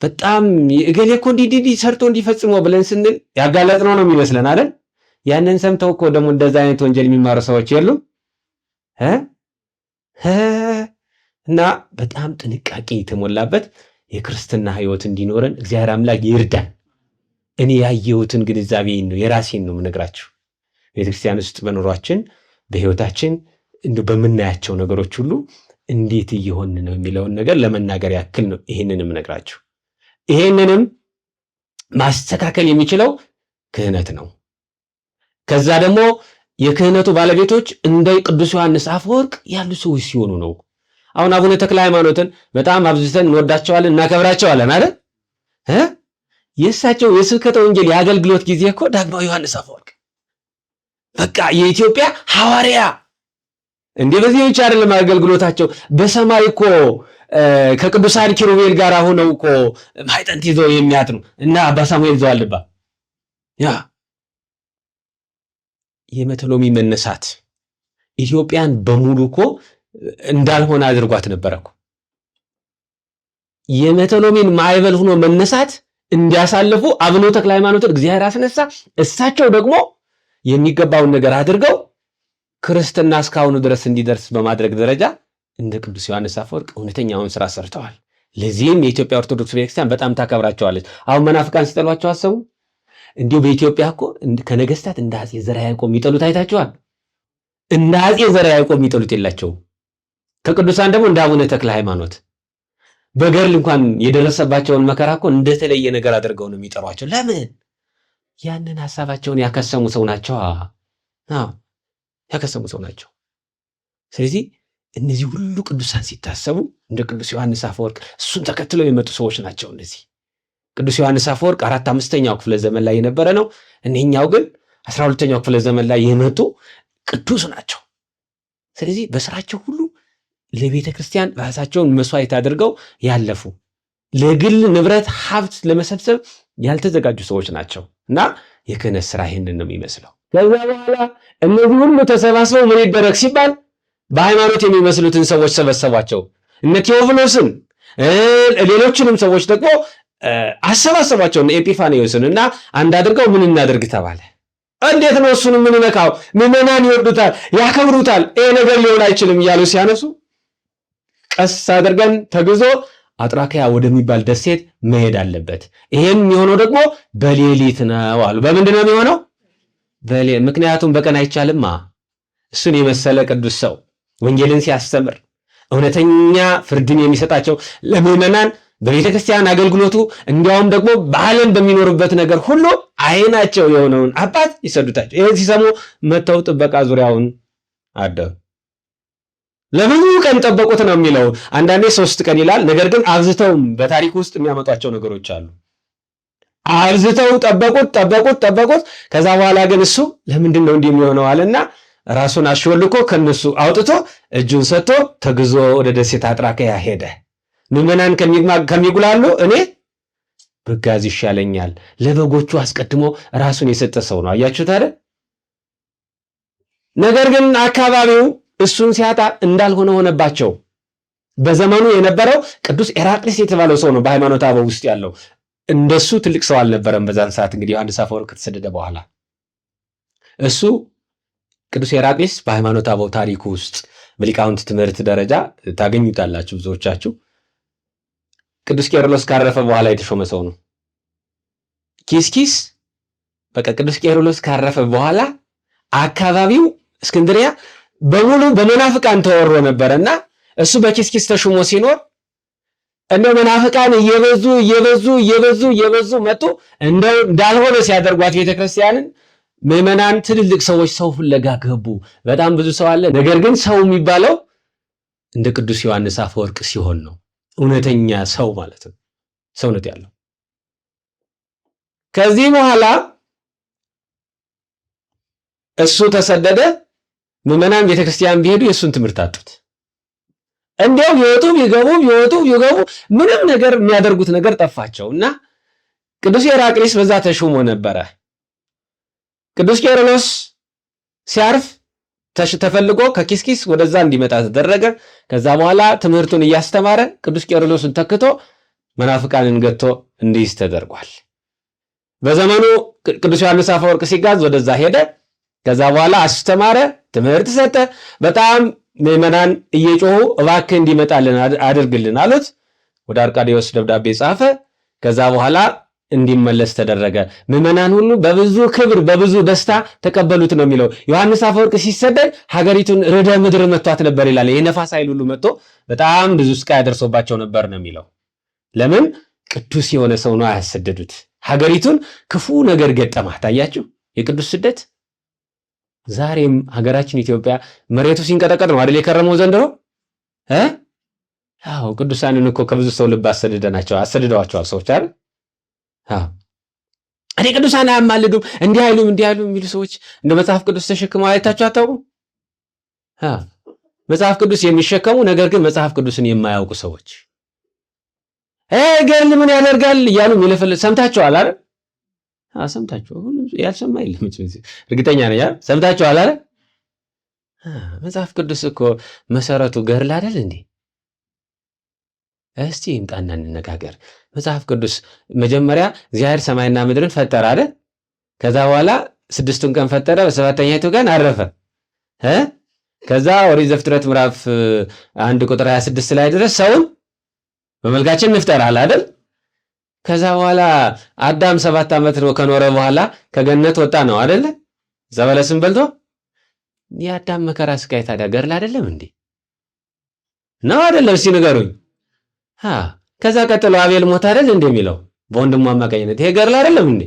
Speaker 1: በጣም እገሌ እኮ እንዲህ እንዲህ ሰርቶ እንዲፈጽሞ ብለን ስንል ያጋለጥነው ነው የሚመስለን አይደል? ያንን ሰምተው እኮ ደግሞ እንደዛ አይነት ወንጀል የሚማሩ ሰዎች የሉም። እና በጣም ጥንቃቄ የተሞላበት የክርስትና ሕይወት እንዲኖረን እግዚአብሔር አምላክ ይርዳን። እኔ ያየሁትን ግንዛቤ ነው የራሴን ነው የምነግራችሁ። ቤተክርስቲያን ውስጥ በኑሯችን በሕይወታችን እንደው በምናያቸው ነገሮች ሁሉ እንዴት እየሆን ነው የሚለውን ነገር ለመናገር ያክል ነው ይሄንን የምነግራችሁ። ይሄንንም ማስተካከል የሚችለው ክህነት ነው። ከዛ ደግሞ የክህነቱ ባለቤቶች እንደ ቅዱስ ዮሐንስ አፈወርቅ ያሉ ሰዎች ሲሆኑ ነው። አሁን አቡነ ተክለ ሃይማኖትን በጣም አብዝተን እንወዳቸዋለን፣ እናከብራቸዋለን አይደል? የእሳቸው የስብከተ ወንጌል የአገልግሎት ጊዜ እኮ ዳግማዊ ዮሐንስ አፈወርቅ በቃ የኢትዮጵያ ሐዋርያ እንዴ! በዚህ ብቻ አይደለም አገልግሎታቸው፣ በሰማይ እኮ ከቅዱሳን ኪሩቤል ጋር ሆነው እኮ ማዕጠንት ይዘው የሚያጥኑ እና አባ ሳሙኤል ዘዋልባ ያ የመተሎሚ መነሳት ኢትዮጵያን በሙሉ እኮ እንዳልሆነ አድርጓት ነበረ እኮ። የመተሎሚን ማዕበል ሆኖ መነሳት እንዲያሳልፉ አቡነ ተክለ ሃይማኖትን እግዚአብሔር አስነሳ። እሳቸው ደግሞ የሚገባውን ነገር አድርገው ክርስትና እስካሁኑ ድረስ እንዲደርስ በማድረግ ደረጃ እንደ ቅዱስ ዮሐንስ አፈወርቅ እውነተኛውን ስራ ሰርተዋል። ለዚህም የኢትዮጵያ ኦርቶዶክስ ቤተክርስቲያን በጣም ታከብራቸዋለች። አሁን መናፍቃን ሲጠሏቸው አሰቡ። እንዲሁ በኢትዮጵያ እኮ ከነገስታት እንደ አፄ ዘርዓ ያዕቆብ የሚጠሉት አይታችኋል። እንደ አፄ ዘርዓ ያዕቆብ የሚጠሉት የላቸውም። ከቅዱሳን ደግሞ እንደ አቡነ ተክለ ሃይማኖት በገድል እንኳን የደረሰባቸውን መከራ እኮ እንደተለየ ነገር አድርገው ነው የሚጠሯቸው። ለምን? ያንን ሀሳባቸውን ያከሰሙ ሰው ናቸው። አዎ ያከሰሙ ሰው ናቸው። ስለዚህ እነዚህ ሁሉ ቅዱሳን ሲታሰቡ እንደ ቅዱስ ዮሐንስ አፈወርቅ እሱን ተከትለው የመጡ ሰዎች ናቸው። እነዚህ ቅዱስ ዮሐንስ አፈወርቅ 4 5ኛው ክፍለ ዘመን ላይ የነበረ ነው። እኒህኛው ግን 12ኛው ክፍለ ዘመን ላይ የመጡ ቅዱስ ናቸው። ስለዚህ በስራቸው ሁሉ ለቤተ ክርስቲያን ራሳቸውን መስዋዕት አድርገው ያለፉ፣ ለግል ንብረት ሀብት ለመሰብሰብ ያልተዘጋጁ ሰዎች ናቸው እና የክህነት ስራ ይህንን ነው የሚመስለው። ከዛ በኋላ እነዚህ ሁሉ ተሰባስበው ምን ይደረግ ሲባል በሃይማኖት የሚመስሉትን ሰዎች ሰበሰቧቸው። እነ ቴዎፍሎስን ሌሎችንም ሰዎች ደግሞ አሰባሰቧቸው፣ እነ ኤጲፋኒዮስን እና አንድ አድርገው ምን እናደርግ ተባለ። እንዴት ነው እሱን የምንነካው? ምዕመናን ይወዱታል፣ ያከብሩታል፣ ይሄ ነገር ሊሆን አይችልም እያሉ ሲያነሱ ቀስ አድርገን ተግዞ አጥራኪያ ወደሚባል ደሴት መሄድ አለበት። ይሄም የሚሆነው ደግሞ በሌሊት ነው አሉ። በምንድን ነው የሚሆነው? ምክንያቱም በቀን አይቻልማ። እሱን የመሰለ ቅዱስ ሰው ወንጌልን ሲያስተምር እውነተኛ ፍርድን የሚሰጣቸው ለምዕመናን በቤተ ክርስቲያን አገልግሎቱ እንዲያውም ደግሞ በዓለም በሚኖርበት ነገር ሁሉ ዓይናቸው የሆነውን አባት ይሰዱታቸው። ይህን ሲሰሙ መጥተው ጥበቃ ዙሪያውን አደሩ። ለብዙ ቀን ጠበቁት ነው የሚለው። አንዳንዴ 3 ቀን ይላል። ነገር ግን አብዝተውም በታሪክ ውስጥ የሚያመጧቸው ነገሮች አሉ። አብዝተው ጠበቁት ጠበቁት ጠበቁት። ከዛ በኋላ ግን እሱ ለምንድን ነው እንዲህ የሚሆነው አለና ራሱን አሾልኮ ከነሱ አውጥቶ እጁን ሰጥቶ ተግዞ ወደ ደሴት አጥራከያ ሄደ። ምዕመናን ከሚጉላሉ እኔ ብጋዝ ይሻለኛል። ለበጎቹ አስቀድሞ ራሱን የሰጠ ሰው ነው። አያችሁት አይደል? ነገር ግን አካባቢው እሱን ሲያጣ እንዳልሆነ ሆነባቸው። በዘመኑ የነበረው ቅዱስ ኤራቅሊስ የተባለው ሰው ነው በሃይማኖት አበው ውስጥ ያለው። እንደሱ ትልቅ ሰው አልነበረም በዛን ሰዓት። እንግዲህ ዮሐንስ አፈወርቅ ከተሰደደ በኋላ እሱ ቅዱስ ኤራቅሊስ በሃይማኖት አበው ታሪኩ ውስጥ በሊቃውንት ትምህርት ደረጃ ታገኙታላችሁ ብዙዎቻችሁ። ቅዱስ ቄርሎስ ካረፈ በኋላ የተሾመ ሰው ነው። ኪስኪስ በቃ ቅዱስ ቄርሎስ ካረፈ በኋላ አካባቢው እስክንድሪያ በሙሉ በመናፍቃን ተወሮ ነበረና እሱ በኪስኪስ ተሹሞ ሲኖር እንደው መናፍቃን እየበዙ እየበዙ እየበዙ እየበዙ መጡ። እንደው እንዳልሆነ ሲያደርጓት ቤተክርስቲያንን ምዕመናን፣ ትልልቅ ሰዎች ሰው ፍለጋ ገቡ። በጣም ብዙ ሰው አለ። ነገር ግን ሰው የሚባለው እንደ ቅዱስ ዮሐንስ አፈወርቅ ሲሆን ነው። እውነተኛ ሰው ማለት ነው፣ ሰውነት ያለው። ከዚህ በኋላ እሱ ተሰደደ። ምዕመናን ቤተክርስቲያን ቢሄዱ የእሱን ትምህርት አጡት። እንዲያው ቢወጡ ቢገቡ ቢወጡ ቢገቡ ምንም ነገር የሚያደርጉት ነገር ጠፋቸው እና ቅዱስ ሄራቅሊስ በዛ ተሹሞ ነበረ። ቅዱስ ቄርሎስ ሲያርፍ ተፈልጎ ከኪስኪስ ወደዛ እንዲመጣ ተደረገ። ከዛ በኋላ ትምህርቱን እያስተማረ ቅዱስ ቄርሎስን ተክቶ መናፍቃንን ገቶ እንዲይዝ ተደርጓል። በዘመኑ ቅዱስ ዮሐንስ አፈወርቅ ሲጋዝ ወደዛ ሄደ። ከዛ በኋላ አስተማረ፣ ትምህርት ሰጠ። በጣም ምዕመናን እየጮሁ እባክህ እንዲመጣልን አድርግልን አሉት። ወደ አርቃዴዎስ ደብዳቤ ጻፈ። ከዛ በኋላ እንዲመለስ ተደረገ። ምዕመናን ሁሉ በብዙ ክብር በብዙ ደስታ ተቀበሉት ነው የሚለው። ዮሐንስ አፈወርቅ ሲሰደድ ሀገሪቱን ርዕደ ምድር መቷት ነበር ይላል። የነፋስ ኃይል ሁሉ መጥቶ በጣም ብዙ ስቃይ ያደርሶባቸው ነበር ነው የሚለው። ለምን? ቅዱስ የሆነ ሰው ነው ያሰደዱት። ሀገሪቱን ክፉ ነገር ገጠማት። አያችሁ የቅዱስ ስደት። ዛሬም ሀገራችን ኢትዮጵያ መሬቱ ሲንቀጠቀጥ ነው አይደል የከረመው ዘንድሮ እ አዎ ቅዱሳንን እኮ ከብዙ ሰው ልብ አሰድደናቸው አሰድደዋቸዋል ሰዎች አይደል? አዎ እኔ ቅዱሳን አያማልዱም እንዲህ አይሉም እንዲህ አይሉም የሚሉ ሰዎች እንደ መጽሐፍ ቅዱስ ተሸክመው አይታችሁ አታውቁም? አዎ መጽሐፍ ቅዱስ የሚሸከሙ ነገር ግን መጽሐፍ ቅዱስን የማያውቁ ሰዎች ገድል ምን ያደርጋል እያሉ የሚለፈልፍ ሰምታችኋል አይደል? አዎ ሰምታችኋል። ሁሉም ያልሰማ የለም እርግጠኛ ነኝ አይደል? ሰምታችኋል አይደል? መጽሐፍ ቅዱስ እኮ መሰረቱ ገድል አይደል እንዴ? እስቲ ይምጣና እንነጋገር። መጽሐፍ ቅዱስ መጀመሪያ እግዚአብሔር ሰማይና ምድርን ፈጠረ አይደል? ከዛ በኋላ 6ቱን ቀን ፈጠረ፣ በሰባተኛይቱ ቀን አረፈ። ከዛ ኦሪት ዘፍጥረት ምዕራፍ 1 ቁጥር 26 ላይ ድረስ ሰውን በመልካችን እንፍጠር አለ አይደል? ከዛ በኋላ አዳም 7 ዓመት ነው ከኖረ በኋላ ከገነት ወጣ ነው አይደል? ዘበለስን በልቶ የአዳም መከራ ስቃይ ታዲያ ገድል አይደለም እንዴ? ነው አይደለም? እስቲ ንገሩኝ። ከዛ ቀጥሎ አቤል ሞት አይደል እንዴ የሚለው በወንድሙ አማካኝነት ይሄ ገድል አይደለም እንዴ?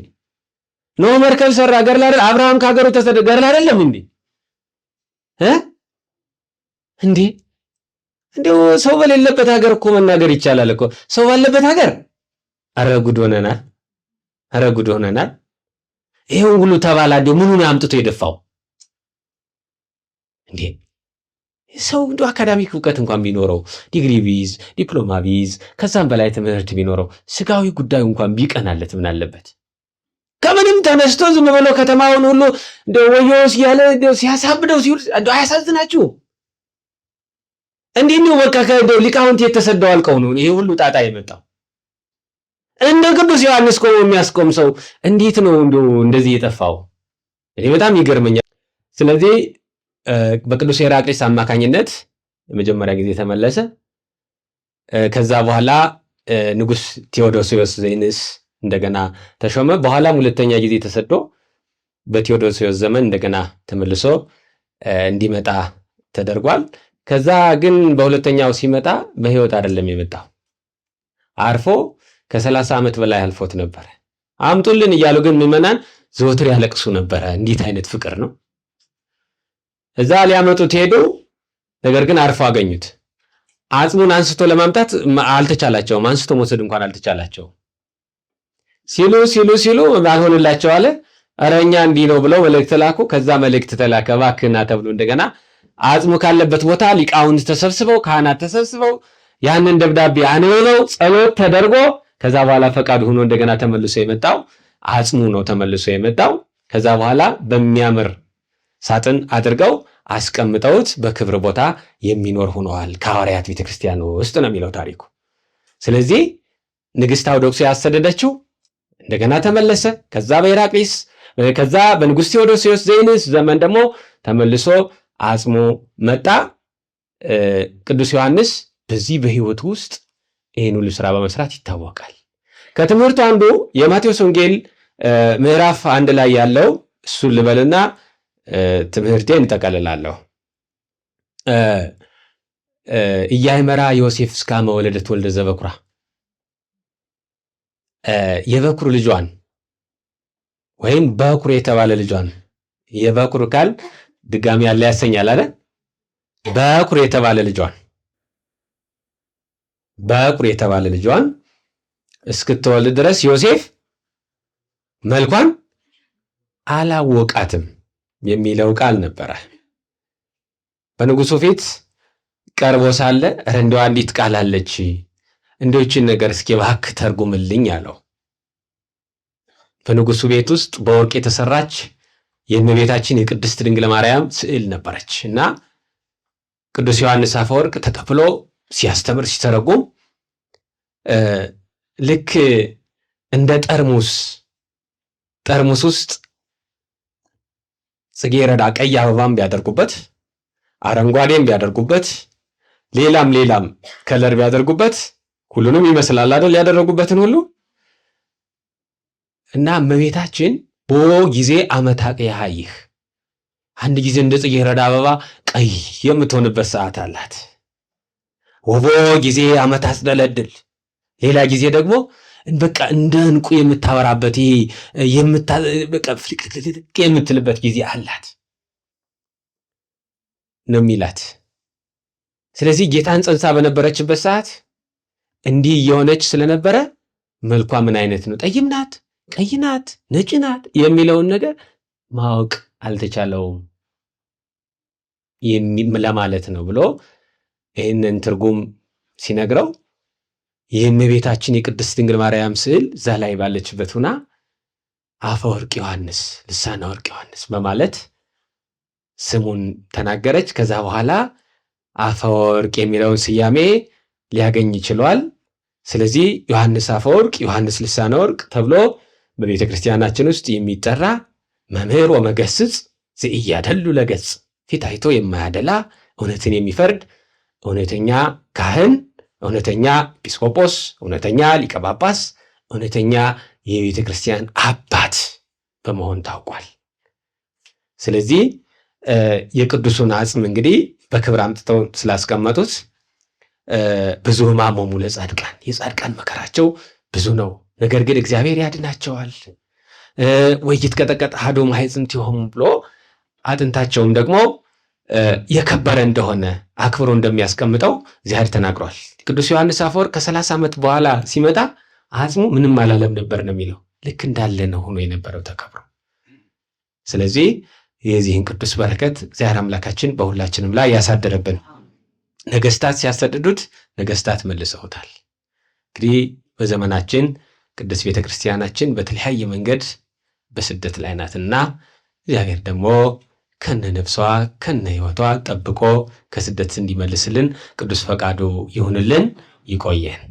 Speaker 1: ኖህ መርከብ ሰራ ገድል አይደል? አብርሃም ከሀገሩ ተሰደደ ገድል አይደለም እንዴ? እንዴ እንደው ሰው በሌለበት ሀገር እኮ መናገር ይቻላል እኮ። ሰው ባለበት ሀገር ኧረ ጉድ ሆነናል፣ ኧረ ጉድ ሆነናል። ይሄው ሁሉ ተባላ እንደው ምኑን አምጥቶ የደፋው እንዴ? ሰው እንደው አካዳሚክ እውቀት እንኳን ቢኖረው ዲግሪ ቢይዝ ዲፕሎማ ቢይዝ ከዛም በላይ ትምህርት ቢኖረው ስጋዊ ጉዳዩ እንኳን ቢቀናለት ምን አለበት? ከምንም ተነስቶ ዝም ብሎ ከተማውን ሁሉ እንደው ወዮስ እያለ እንደው ሲያሳብደው ሲውል እንደው አያሳዝናችሁ? እንዴት ነው በቃ ከእንደው ሊቃውንት የተሰደው አልቀው ነው ይሄ ሁሉ ጣጣ የመጣው? እንደ ቅዱስ ዮሐንስ ቆሞ የሚያስቆም ሰው እንዴት ነው እንደው እንደዚህ የጠፋው? እኔ በጣም ይገርመኛል። ስለዚህ በቅዱስ ሄራቅሊስ አማካኝነት የመጀመሪያ ጊዜ ተመለሰ። ከዛ በኋላ ንጉስ ቴዎዶሲዮስ ዘይንስ እንደገና ተሾመ። በኋላም ሁለተኛ ጊዜ ተሰዶ በቴዎዶሲዮስ ዘመን እንደገና ተመልሶ እንዲመጣ ተደርጓል። ከዛ ግን በሁለተኛው ሲመጣ በሕይወት አይደለም የመጣው፣ አርፎ ከ30 ዓመት በላይ አልፎት ነበረ። አምጡልን እያሉ ግን ምዕመናን ዘወትር ያለቅሱ ነበረ። እንዴት አይነት ፍቅር ነው! እዛ ሊያመጡት ሄዱ። ነገር ግን አርፎ አገኙት። አጽሙን አንስቶ ለማምጣት አልተቻላቸውም። አንስቶ መውሰድ እንኳን አልተቻላቸውም። ሲሉ ሲሉ ሲሉ አልሆንላቸው አለ። ኧረ እኛ እንዲህ ነው ብለው መልእክት ላኩ። ከዛ መልእክት ተላከ፣ እባክህና ተብሎ እንደገና አጽሙ ካለበት ቦታ ሊቃውንት ተሰብስበው ካህናት ተሰብስበው ያንን ደብዳቤ አንብበው ጸሎት ተደርጎ ከዛ በኋላ ፈቃዱ ሆኖ እንደገና ተመልሶ የመጣው አጽሙ ነው ተመልሶ የመጣው። ከዛ በኋላ በሚያምር ሳጥን አድርገው አስቀምጠውት በክብር ቦታ የሚኖር ሆነዋል። ከሐዋርያት ቤተክርስቲያን ውስጥ ነው የሚለው ታሪኩ። ስለዚህ ንግሥት አውዶክስያ ያሰደደችው እንደገና ተመለሰ። ከዛ በሄራቅሊስ ከዛ በንጉሥ ቴዎዶሲዎስ ዘይንስ ዘመን ደግሞ ተመልሶ አጽሙ መጣ። ቅዱስ ዮሐንስ በዚህ በሕይወቱ ውስጥ ይህን ሁሉ ስራ በመስራት ይታወቃል። ከትምህርቱ አንዱ የማቴዎስ ወንጌል ምዕራፍ 1 ላይ ያለው እሱን ልበልና ትምህርቴን እንጠቀልላለሁ። ኢያእመራ ዮሴፍ እስከ አመ ወለደት ወልደ ዘበኩራ፣ የበኩር ልጇን ወይም በኩር የተባለ ልጇን፣ የበኩር ቃል ድጋሚ ያለ ያሰኛል አለ። በኩር የተባለ ልጇን በኩር የተባለ ልጇን እስክትወልድ ድረስ ዮሴፍ መልኳን አላወቃትም የሚለው ቃል ነበረ። በንጉሱ ፊት ቀርቦ ሳለ ኧረ እንደው አንዲት ቃል አለች፣ እንደው ይህችን ነገር እስኪ እባክህ ተርጉምልኝ አለው። በንጉሱ ቤት ውስጥ በወርቅ የተሰራች የእመቤታችን የቅድስት ድንግል ማርያም ስዕል ነበረች እና ቅዱስ ዮሐንስ አፈወርቅ ተቀብሎ ሲያስተምር ሲተረጉም ልክ እንደ ጠርሙስ ጠርሙስ ውስጥ ጽጌረዳ ቀይ አበባም ቢያደርጉበት አረንጓዴም ቢያደርጉበት ሌላም ሌላም color ቢያደርጉበት ሁሉንም ይመስላል አይደል? ያደረጉበትን ሁሉ እና እመቤታችን ቦ ጊዜ አመታቅያሃይህ አንድ ጊዜ እንደ ጽጌረዳ አበባ ቀይ የምትሆንበት ሰዓት አላት። ወቦ ጊዜ አመት አስደለድል ሌላ ጊዜ ደግሞ በቃ እንደ ዕንቁ የምታበራበት ይሄ በቃ ፍልቅልቅልቅ የምትልበት ጊዜ አላት ነው የሚላት። ስለዚህ ጌታን ጸንሳ በነበረችበት ሰዓት እንዲህ እየሆነች ስለነበረ መልኳ ምን አይነት ነው? ጠይም ናት፣ ቀይ ናት፣ ነጭ ናት የሚለውን ነገር ማወቅ አልተቻለውም ለማለት ነው ብሎ ይህንን ትርጉም ሲነግረው የእመቤታችን የቅድስት ድንግል ማርያም ስዕል እዛ ላይ ባለችበት ሁና አፈወርቅ ዮሐንስ ልሳነ ወርቅ ዮሐንስ በማለት ስሙን ተናገረች። ከዛ በኋላ አፈወርቅ የሚለውን ስያሜ ሊያገኝ ችሏል። ስለዚህ ዮሐንስ አፈወርቅ፣ ዮሐንስ ልሳነ ወርቅ ተብሎ በቤተ ክርስቲያናችን ውስጥ የሚጠራ መምህር ወመገስጽ ዘኢያደሉ ለገጽ፣ ፊት አይቶ የማያደላ እውነትን የሚፈርድ እውነተኛ ካህን፣ እውነተኛ ኤጲስቆጶስ፣ እውነተኛ ሊቀ ጳጳስ፣ እውነተኛ የቤተ ክርስቲያን አባት በመሆን ታውቋል። ስለዚህ የቅዱሱን አጽም እንግዲህ በክብር አምጥተው ስላስቀመጡት ብዙ ሕማሞሙ ለጻድቃን፣ የጻድቃን መከራቸው ብዙ ነው፣ ነገር ግን እግዚአብሔር ያድናቸዋል። ወኢይትቀጠቀጥ አሐዱ እማሕፅንቲሆሙ ብሎ አጥንታቸውም ደግሞ የከበረ እንደሆነ አክብሮ እንደሚያስቀምጠው እግዚአብሔር ተናግሯል። ቅዱስ ዮሐንስ አፈወርቅ ከ30 ዓመት በኋላ ሲመጣ አጽሙ ምንም አላለም ነበር ነው የሚለው። ልክ እንዳለ ነው ሆኖ የነበረው ተከብሮ። ስለዚህ የዚህን ቅዱስ በረከት እግዚአብሔር አምላካችን በሁላችንም ላይ ያሳደረብን። ነገስታት ሲያሰድዱት ነገስታት መልሰውታል። እንግዲህ በዘመናችን ቅድስት ቤተክርስቲያናችን በተለያየ መንገድ በስደት ላይ ናትና እግዚአብሔር ደግሞ ከነ ነፍሷ ከነ ሕይወቷ ጠብቆ ከስደት እንዲመልስልን ቅዱስ ፈቃዱ ይሁንልን። ይቆየን።